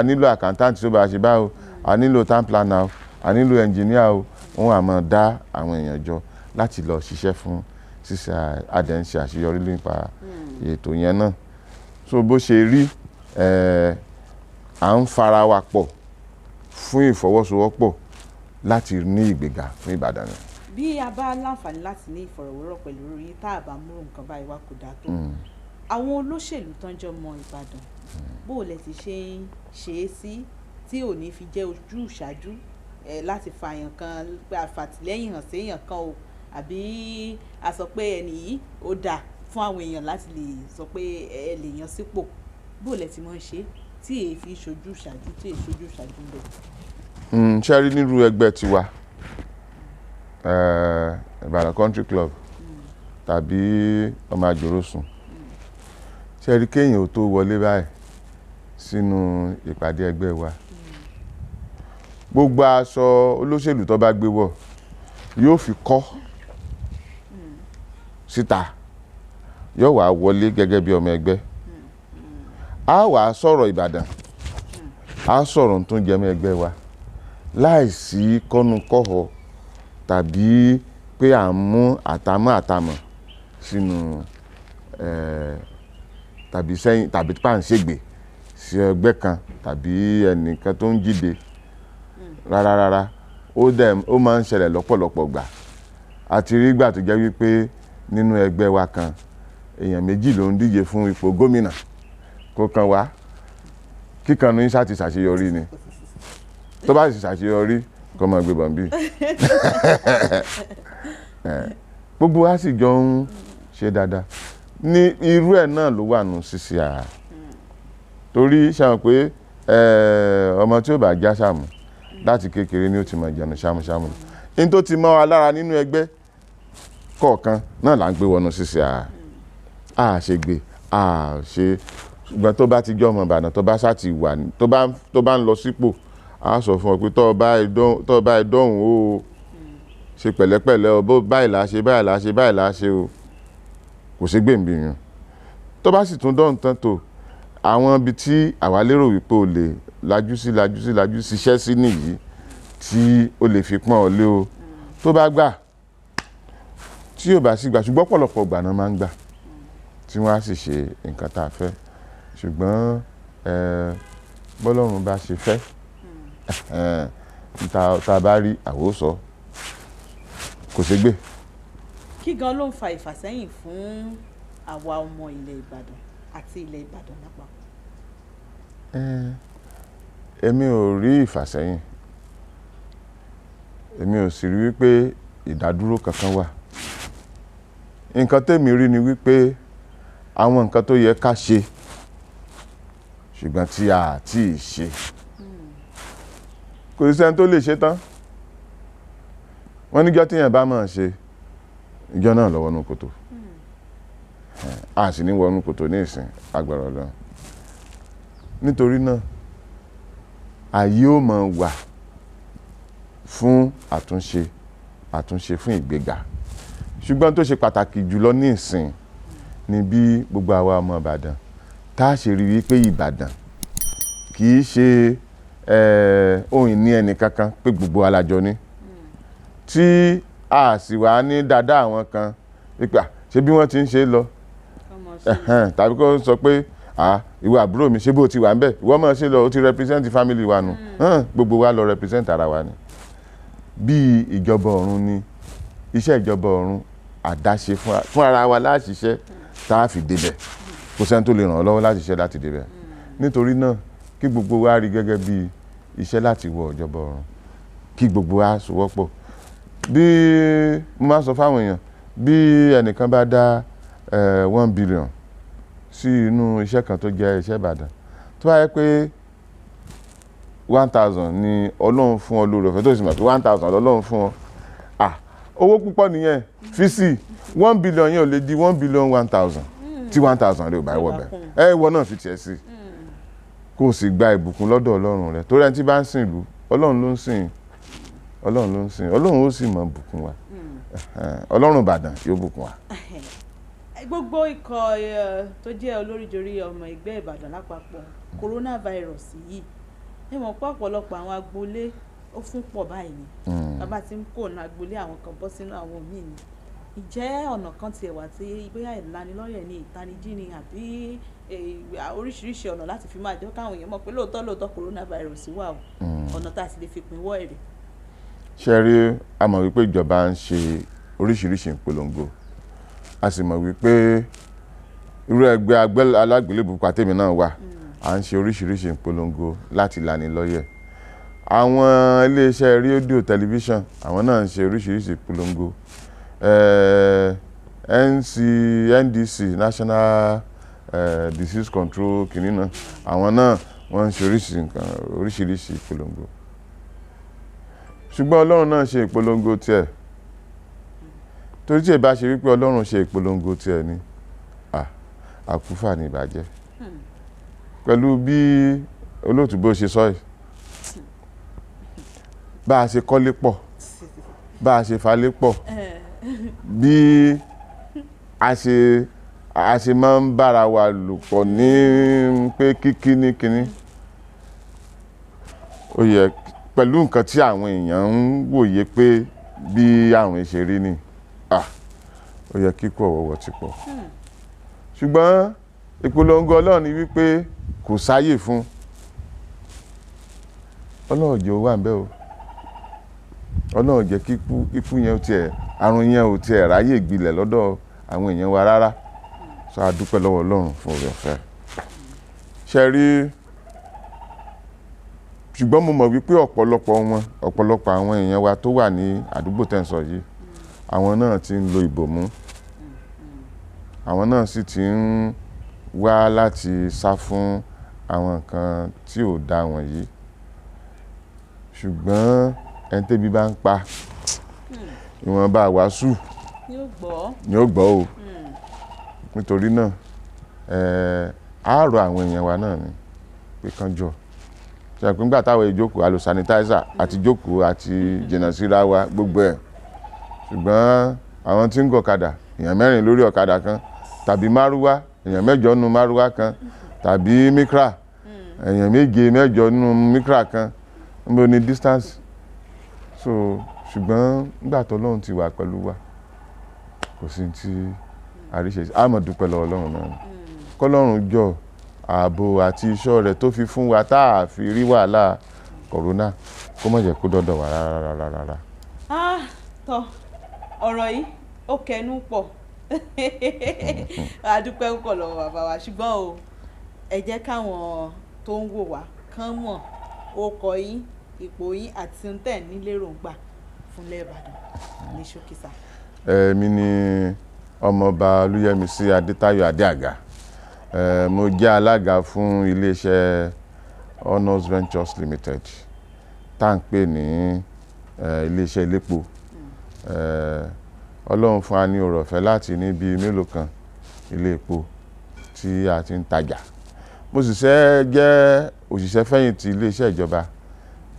nílò accountant tó bá ṣe báwo, a nílò town planner o, a nílò engineer o. Wọ́n wà máa dá àwọn èèyàn jọ láti lọ ṣiṣẹ́ fún CCI. A dẹ̀ ń ṣe àṣeyọrí nípa ètò yẹn náà. So bó ṣe rí, à ń fara wa pọ̀ fún ìfọwọ́sowọ́pọ̀ láti ní ìgbéga fún Ìbàdàn ni. Bí a bá láǹfààní láti ní ìfọ̀rọ̀wérọ̀ pẹ̀lú yín, tá a bá mú nǹkan báyìí wá, kò dáa tó. Àwọn olóṣèlú tán jọ mọ Ìbàdàn, bó o lẹ ti ṣe ń ṣe é sí tí ò ní fi jẹ́ ojú ìṣáájú ẹ láti fa èèyàn kan pé àfàtìlẹ́yìn hàn sí èèyàn kan o, àbí a sọ pé ẹni yìí ó dáa fún àwọn èèyàn láti lè sọ pé ẹ lè yan sípò? Bó o lẹ ti máa ń ṣe tí èyí fi ṣojú ìṣáájú, tí èyí ṣojú ìṣáájú ń bẹ? Ṣe rí, nírú ẹgbẹ́ tiwa, Ìbàdàn Country Club tàbí ọmọ àjòròsùn, ṣe rí, kéèyàn ò tó wọlé báyìí sínú ìpàdé ẹgbẹ́ wa, gbogbo aṣọ olóṣèlú tó bá gbé wọ̀ yóò fi kọ́ síta, yóò wá wọlé gẹ́gẹ́ bí ọmọ ẹgbẹ́. A wá sọ̀rọ̀ Ìbàdàn, a sọ̀rọ̀ tó ń jẹmọ́ ẹgbẹ́ wa láìsí kọ́nukọ́họ tàbí pé à ń mú àtàmọ́ àtàmọ́ sínú tàbí sẹ́yìn tàbí pàǹṣẹ́gbè sí ẹgbẹ́ kan tàbí ẹnìkan tó ń jíde. Rárá rárá, ó dẹ̀ ó máa ń ṣẹlẹ̀ lọ́pọ̀lọpọ̀ gbà. Àti rí gbà tó jẹ́ wípé nínú ẹgbẹ́ wa kan, èèyàn méjì ló ń díje fún ipò gómìnà. Kó kan wá kíkan ní sáà ti ṣàṣeyọrí ni, tó bá sì ṣàṣeyọrí, kó máa gbé bọ̀m̀bí. Gbogbo wa sì jọ ń ṣe dáadáa. Ní irú ẹ̀ náà ló wà nù CCI, torí ṣàwọn pé ọmọ tí ó bá já sàmù láti kékeré ni ó ti máa jẹun ṣámúṣámú. Ní tó ti mọ́ wa lára nínú ẹgbẹ́ kọ̀ọ̀kan náà là ń gbé wọnú CCI. A ṣe gbé a ṣe, ṣùgbọ́n tó bá ti jẹ́ ọmọ Ìbàdàn, tó bá sá ti wà, tó bá ń lọ sípò, a sọ fún ọ pé tó bá dọ̀hún o, ṣe pẹ̀lẹ́pẹ̀lẹ́ o, bó báyìí là á ṣe, báyìí là á ṣe, báyìí là á ṣe o. Kò ṣe gbèǹbì yàn. Tó bá sì tún dọ̀hún tán, tó àwọn ibi tí àwa lérò wípé o lè lajú sí, lajú sí, lajú ṣiṣẹ́ sí nìyí tí o lè fi pọ́n ọ lé o. Tó bá gbà, tí yóò bá sì gbà. Ṣùgbọ́n ọ̀pọ̀lọpọ̀ ìgbà náà máa ń gbà tí wọ́n á sì ṣe nǹkan tá a fẹ́. Ṣùgbọ́n bọ́lọ́run bá ṣe fẹ́, tá a bá rí àwòsọ, kò ṣe gbé. Kí gan ló ń fa ìfàsẹ́yìn fún àwa ọmọ ilẹ̀ Ìbàdàn àti ilẹ̀ Ìbàdàn lápapọ̀? Èmi ò rí ìfàsẹ́yìn, èmi ò sì rí wípé ìdádúró kankan wà. Nǹkan tèmi rí ni wípé àwọn nǹkan tó yẹ ká ṣe ṣùgbọ́n tí a tí ì ṣe, kò sí sẹ́ni tó lè ṣe tán. Wọ́n níjọ́ tíyẹn bá máa ṣe ìjọ náà lọ́wọ́ nú kòtò, a sì ní wọnú kòtò ní ìsìn, agbára Ọlọ́run. Nítorí náà, ààyè ó máa wà fún àtúnṣe, àtúnṣe fún ìgbéga. Ṣùgbọ́n tó ṣe pàtàkì jùlọ ní ìsìn ni bí gbogbo àwa ọmọ Ìbàdàn tá a ṣe rí wípé Ìbàdàn kì í ṣe ohun ìní ẹnì kankan, pé gbogbo alájọ ní, tí a sì wá ní dáadáa àwọn kan wípé ṣé bí wọ́n ti ń ṣe lọ, tàbí kó sọ pé ìwọ àbúrò mi, ṣé bó ti wà ń bẹ̀, ìwọ máa ṣe lọ, ó ti represent family wa nù. Gbogbo wa lọ represent ara wa ni. Bí ìjọba ọ̀run ni iṣẹ́ ìjọba ọ̀run, àdáṣe fún ara wa láṣiṣẹ́. tá a fi débẹ̀. Kò sẹ́ni tó lè ràn ọ́ lọ́wọ́ láti ṣiṣẹ́ láti débẹ̀. Nítorí náà, kí gbogbo wa rí gẹ́gẹ́ bí iṣẹ́ láti wọ ìjọba ọ̀run, kí gbogbo wa sowọ́pọ̀. Bí mo máa ń sọ fáwọn èèyàn, bí ẹnìkan bá dá 1 billion sí inú iṣẹ́ kan tó jẹ́ iṣẹ́ Ìbàdàn, tó bá yẹ pé 1,000 ni Ọlọ́run fún ọ lórí ọ̀fẹ́, tó sì mọ̀ pé 1,000 lọ́lọ́run fún ọ, ah, owó púpọ̀ nìyẹn. Fi sí 1 billion yẹn, ò lè di 1 billion 1,000 tí 1,000 rẹ̀ ò bá wọ̀ bẹ̀. Ẹ ìwọ náà fi tiẹ̀ sí, kó o sì gba ìbùkún lọ́dọ̀ Ọlọ́run rẹ̀, torí ẹni tí bá ń sìn ìlú, Ọlọ́run ló ń sìn, Ọlọ́run ló ń sìn, Ọlọ́run ó sì mọ̀ bùkún wa. Ọlọ́run Ìbàdàn yóò bùkún wa. Gbogbo ikọ̀ tó jẹ́ olóríjorí ọmọ ẹgbẹ́ Ìbàdàn lápapọ̀, coronavirus yìí, ẹ mọ̀ pé ọ̀pọ̀lọpọ̀ àwọn agboolé ó fún pọ̀ báyìí ni. Bàbá tí ń kó ọ̀nà agboolé àwọn kan bọ́ sínú àwọn míì ni. Ìjẹ́ ọ̀nà kan tiẹ̀ wà tí bóyá ìlanilọ́yẹ̀ ni, ìtanijí ni, àbí oríṣiríṣi ọ̀nà láti fi máa jẹ́ káwọn èèyàn mọ̀ pé lóòótọ́ lóòótọ́ coronavirus wà o, ọ̀nà tá a sì lè fi pinwọ́ èrè? Ṣe rí, a mọ̀ wípé ìjọba ń ṣe oríṣiríṣi ìpolongo, a sì mọ̀ wípé irú ẹgbẹ́ alágbélébùú pàtẹ́mi náà wà, à ń ṣe oríṣiríṣi ìpolongo láti lanilọ́yẹ̀. Àwọn iléeṣẹ́ rédíò, tẹlifíṣàn, àwọn náà ń ṣe oríṣiríṣi ìpolongo. NC NDC, National Disease Control kìíní náà, àwọn náà wọ́n ń ṣe oríṣiríṣi nǹkan, oríṣiríṣi ìpolongo. Ṣùgbọ́n Ọlọ́run náà ṣe ìpolongo tiẹ̀, torí tí ẹ bá ṣe wípé Ọlọ́run ṣe ìpolongo tiẹ̀ ni, àkúfà ní ìbàjẹ́. Pẹ̀lú bí olóòtú bó ṣe sọ yìí, bá a ṣe kọ́lé pọ̀, bá a ṣe falé pọ̀, bí a ṣe máa ń bára wa lò pọ̀ ní pé kíkí ní kíní, ó yẹ pẹ̀lú nǹkan tí àwọn èèyàn ń wòye pé bí àrùn ṣe rí ni, ó yẹ kíkú ọ̀wọ̀wọ̀ ti pọ̀. Ṣùgbọ́n ìpolongo Ọlọ́run ni wípé kò sáyè fún Ọlọ́run jẹ́ ó wà ń bẹ́ o. Ọlọ́run jẹ́ kí ikú yẹn ò tiẹ̀, àrùn yẹn ò tiẹ̀ ráyè gbilẹ̀ lọ́dọ̀ àwọn èèyàn wa rárá. So a dúpẹ́ lọ́wọ́ Ọlọ́run fún oore ọ̀fẹ́ ṣe rí. Ṣùgbọ́n mo mọ̀ wípé ọ̀pọ̀lọpọ̀ wọn, ọ̀pọ̀lọpọ̀ àwọn èèyàn wa tó wà ní àdúgbò tẹ́ ń sọ yìí, àwọn náà ti ń lo ìbòmú, àwọn náà sì ti ń wá láti sá fún àwọn nǹkan tí ò da wọ̀nyí. Ṣùgbọ́n ẹni tébi bá ń pa, ìwọ̀nba wàásù yóò gbọ́. Ni ó gbọ́ o. Nítorí náà, á rọ àwọn èèyàn wa náà ni pé kán jọ ṣe pé nígbà táwọn ìjókòó, a lo sanitizer àti jókòó àti jìnnà síra wa, gbogbo ẹ̀. Ṣùgbọ́n àwọn tí ń gọ̀kadà, èèyàn mẹ́rin lórí ọ̀kadà kan, tàbí márúwá, èèyàn 8 nínú márúwá kan, tàbí Micra, èèyàn 7, 8 nínú Micra kan, níbo ni distance? So ṣùgbọ́n nígbà tó Ọlọ́run ti wà pẹ̀lú wa, kò sí tí àríṣe. A máa dúpẹ́ lọ́wọ́ Ọlọ́run náà ni. Kọ́lọ́run jọ, ààbò àti iṣọ́ rẹ̀ tó fi fún wa tá a fi rí wàhálà kòrónà, kó má jẹ́ kó dọ́dọ̀ wá rárá rárá rárá. Ah, tọ́ ọ̀rọ̀ yìí ó kẹnu pọ̀. A dúpẹ́ púpọ̀ lọ́wọ́ bàbá wa. Ṣùgbọ́n o, ẹ jẹ́ káwọn tó ń wò wá kán mọ̀ orúkọ yín, ipò yín àti ohun tẹ̀ ní lérògbà fúnlẹ̀ Ìbàdàn ní ṣókí sà. Èmi ni Ọmọọba Olúyẹmisí Adétáyọ̀ Adéàga. Mo jẹ́ alága fún iléeṣẹ́ Honours Ventures Limited, tá à ń pè ní iléeṣẹ́ ilépo. Ọlọ́run fún wa ní oore ọ̀fẹ́ láti ní bíi mélòó kan ilé epo tí a ti ń tajà. Mo sì ṣe jẹ́ òṣìṣẹ́ fẹ̀yìntì iléeṣẹ́ ìjọba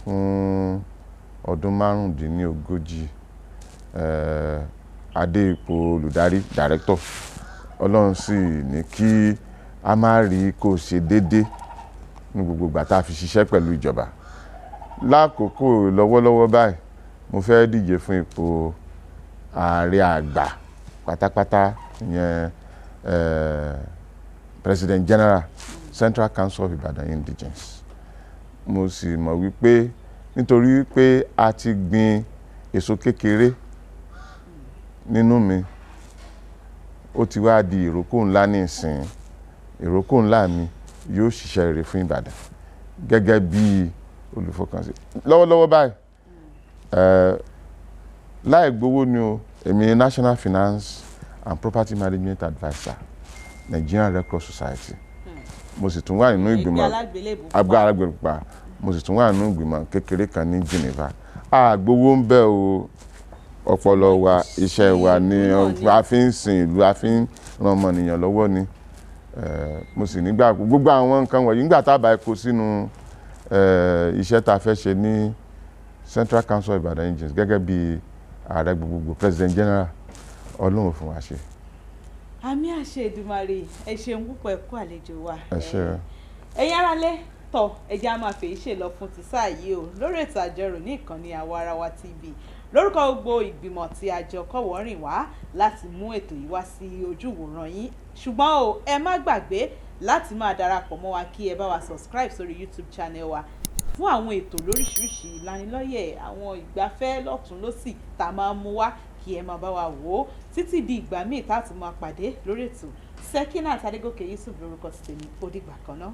fún ọdún 35, adé ipò olùdarí, director. Ọlọ́run sì ní kí a má rí kó ṣe déédé ní gbogbo ìgbà tá a fi ṣiṣẹ́ pẹ̀lú ìjọba. Lákòókò lọ́wọ́lọ́wọ́ báyìí, mo fẹ́ díje fún ipò ààrẹ àgbà pátápátá, ìyẹn President General, Central Council of Ibadan Indigenes. Mo sì mọ̀ wípé nítorí wípé a ti gbin èso kékeré nínú mi, Ó ti wá di ìrókò ńlá ní ìsìn. Ìrókò ńlá mi yóò ṣiṣẹ́ rere fún Ìbàdàn gẹ́gẹ́ bí olùfọkànsìn lọ́wọ́lọ́wọ́ báyìí. Láì gbowó ni o, èmi ni National Finance and Property Management Adviser, Nigerian Red Cross Society. Mo sì tún wà nínú ẹgbẹ́ ìgbìmọ̀ alágbélébùú pupa. Agbára gbèrúpa. Mo sì tún wà nínú ìgbìmọ̀ kékeré kan ní Geneva. Àgbowó ń bẹ o, ọpọlọ wa, iṣẹ́ wa ní ìlú náà ni. A fi ń sin ìlú, a fi ń ran ọmọnìyàn lọ́wọ́ ni. Mo sì nígbà gbogbo àwọn nǹkan wọ̀nyí nígbà tá a bá kó sínú iṣẹ́ tá a fẹ́ ṣe ní Central Council of Ibadan Engines gẹ́gẹ́ bí ààrẹ gbogbogbò, President General, Ọlọ́run fún wa ṣe. Àmín, àṣẹ Èdùmàrè. Ẹ ṣeun púpọ̀, ẹ kú àlejò wa. Ẹ ṣé o. Ẹ̀yin aráalé tọ̀, ẹja máa fèyí ṣe lọ fún ti sáà yìí o lórí ètò àjọrò ní ìkànnì Àwa Ara Wa TV. Lórúkọ gbogbo ìgbìmọ̀ tí àjọ kọ́wọ̀ọ́rìn wá láti mú ètò yìí wá sí ojúwòran yín. Ṣùgbọ́n o, ẹ má gbàgbé láti máa darapọ̀ mọ́ wa, kí ẹ bá wa subscribe sórí YouTube channel wa fún àwọn ètò lóríṣiríṣi, ìlanilọ́yẹ̀, àwọn ìgbafẹ́ lọ́tún lọ́sì tá a máa mú wá, kí ẹ máa bá wa wò ó. Títí di ìgbà míì tá a tún máa pàdé lórí ètò, Sekinat Adégòkè Yusuf lórúkọ ti tèmi. Ó dìgbà kan náà.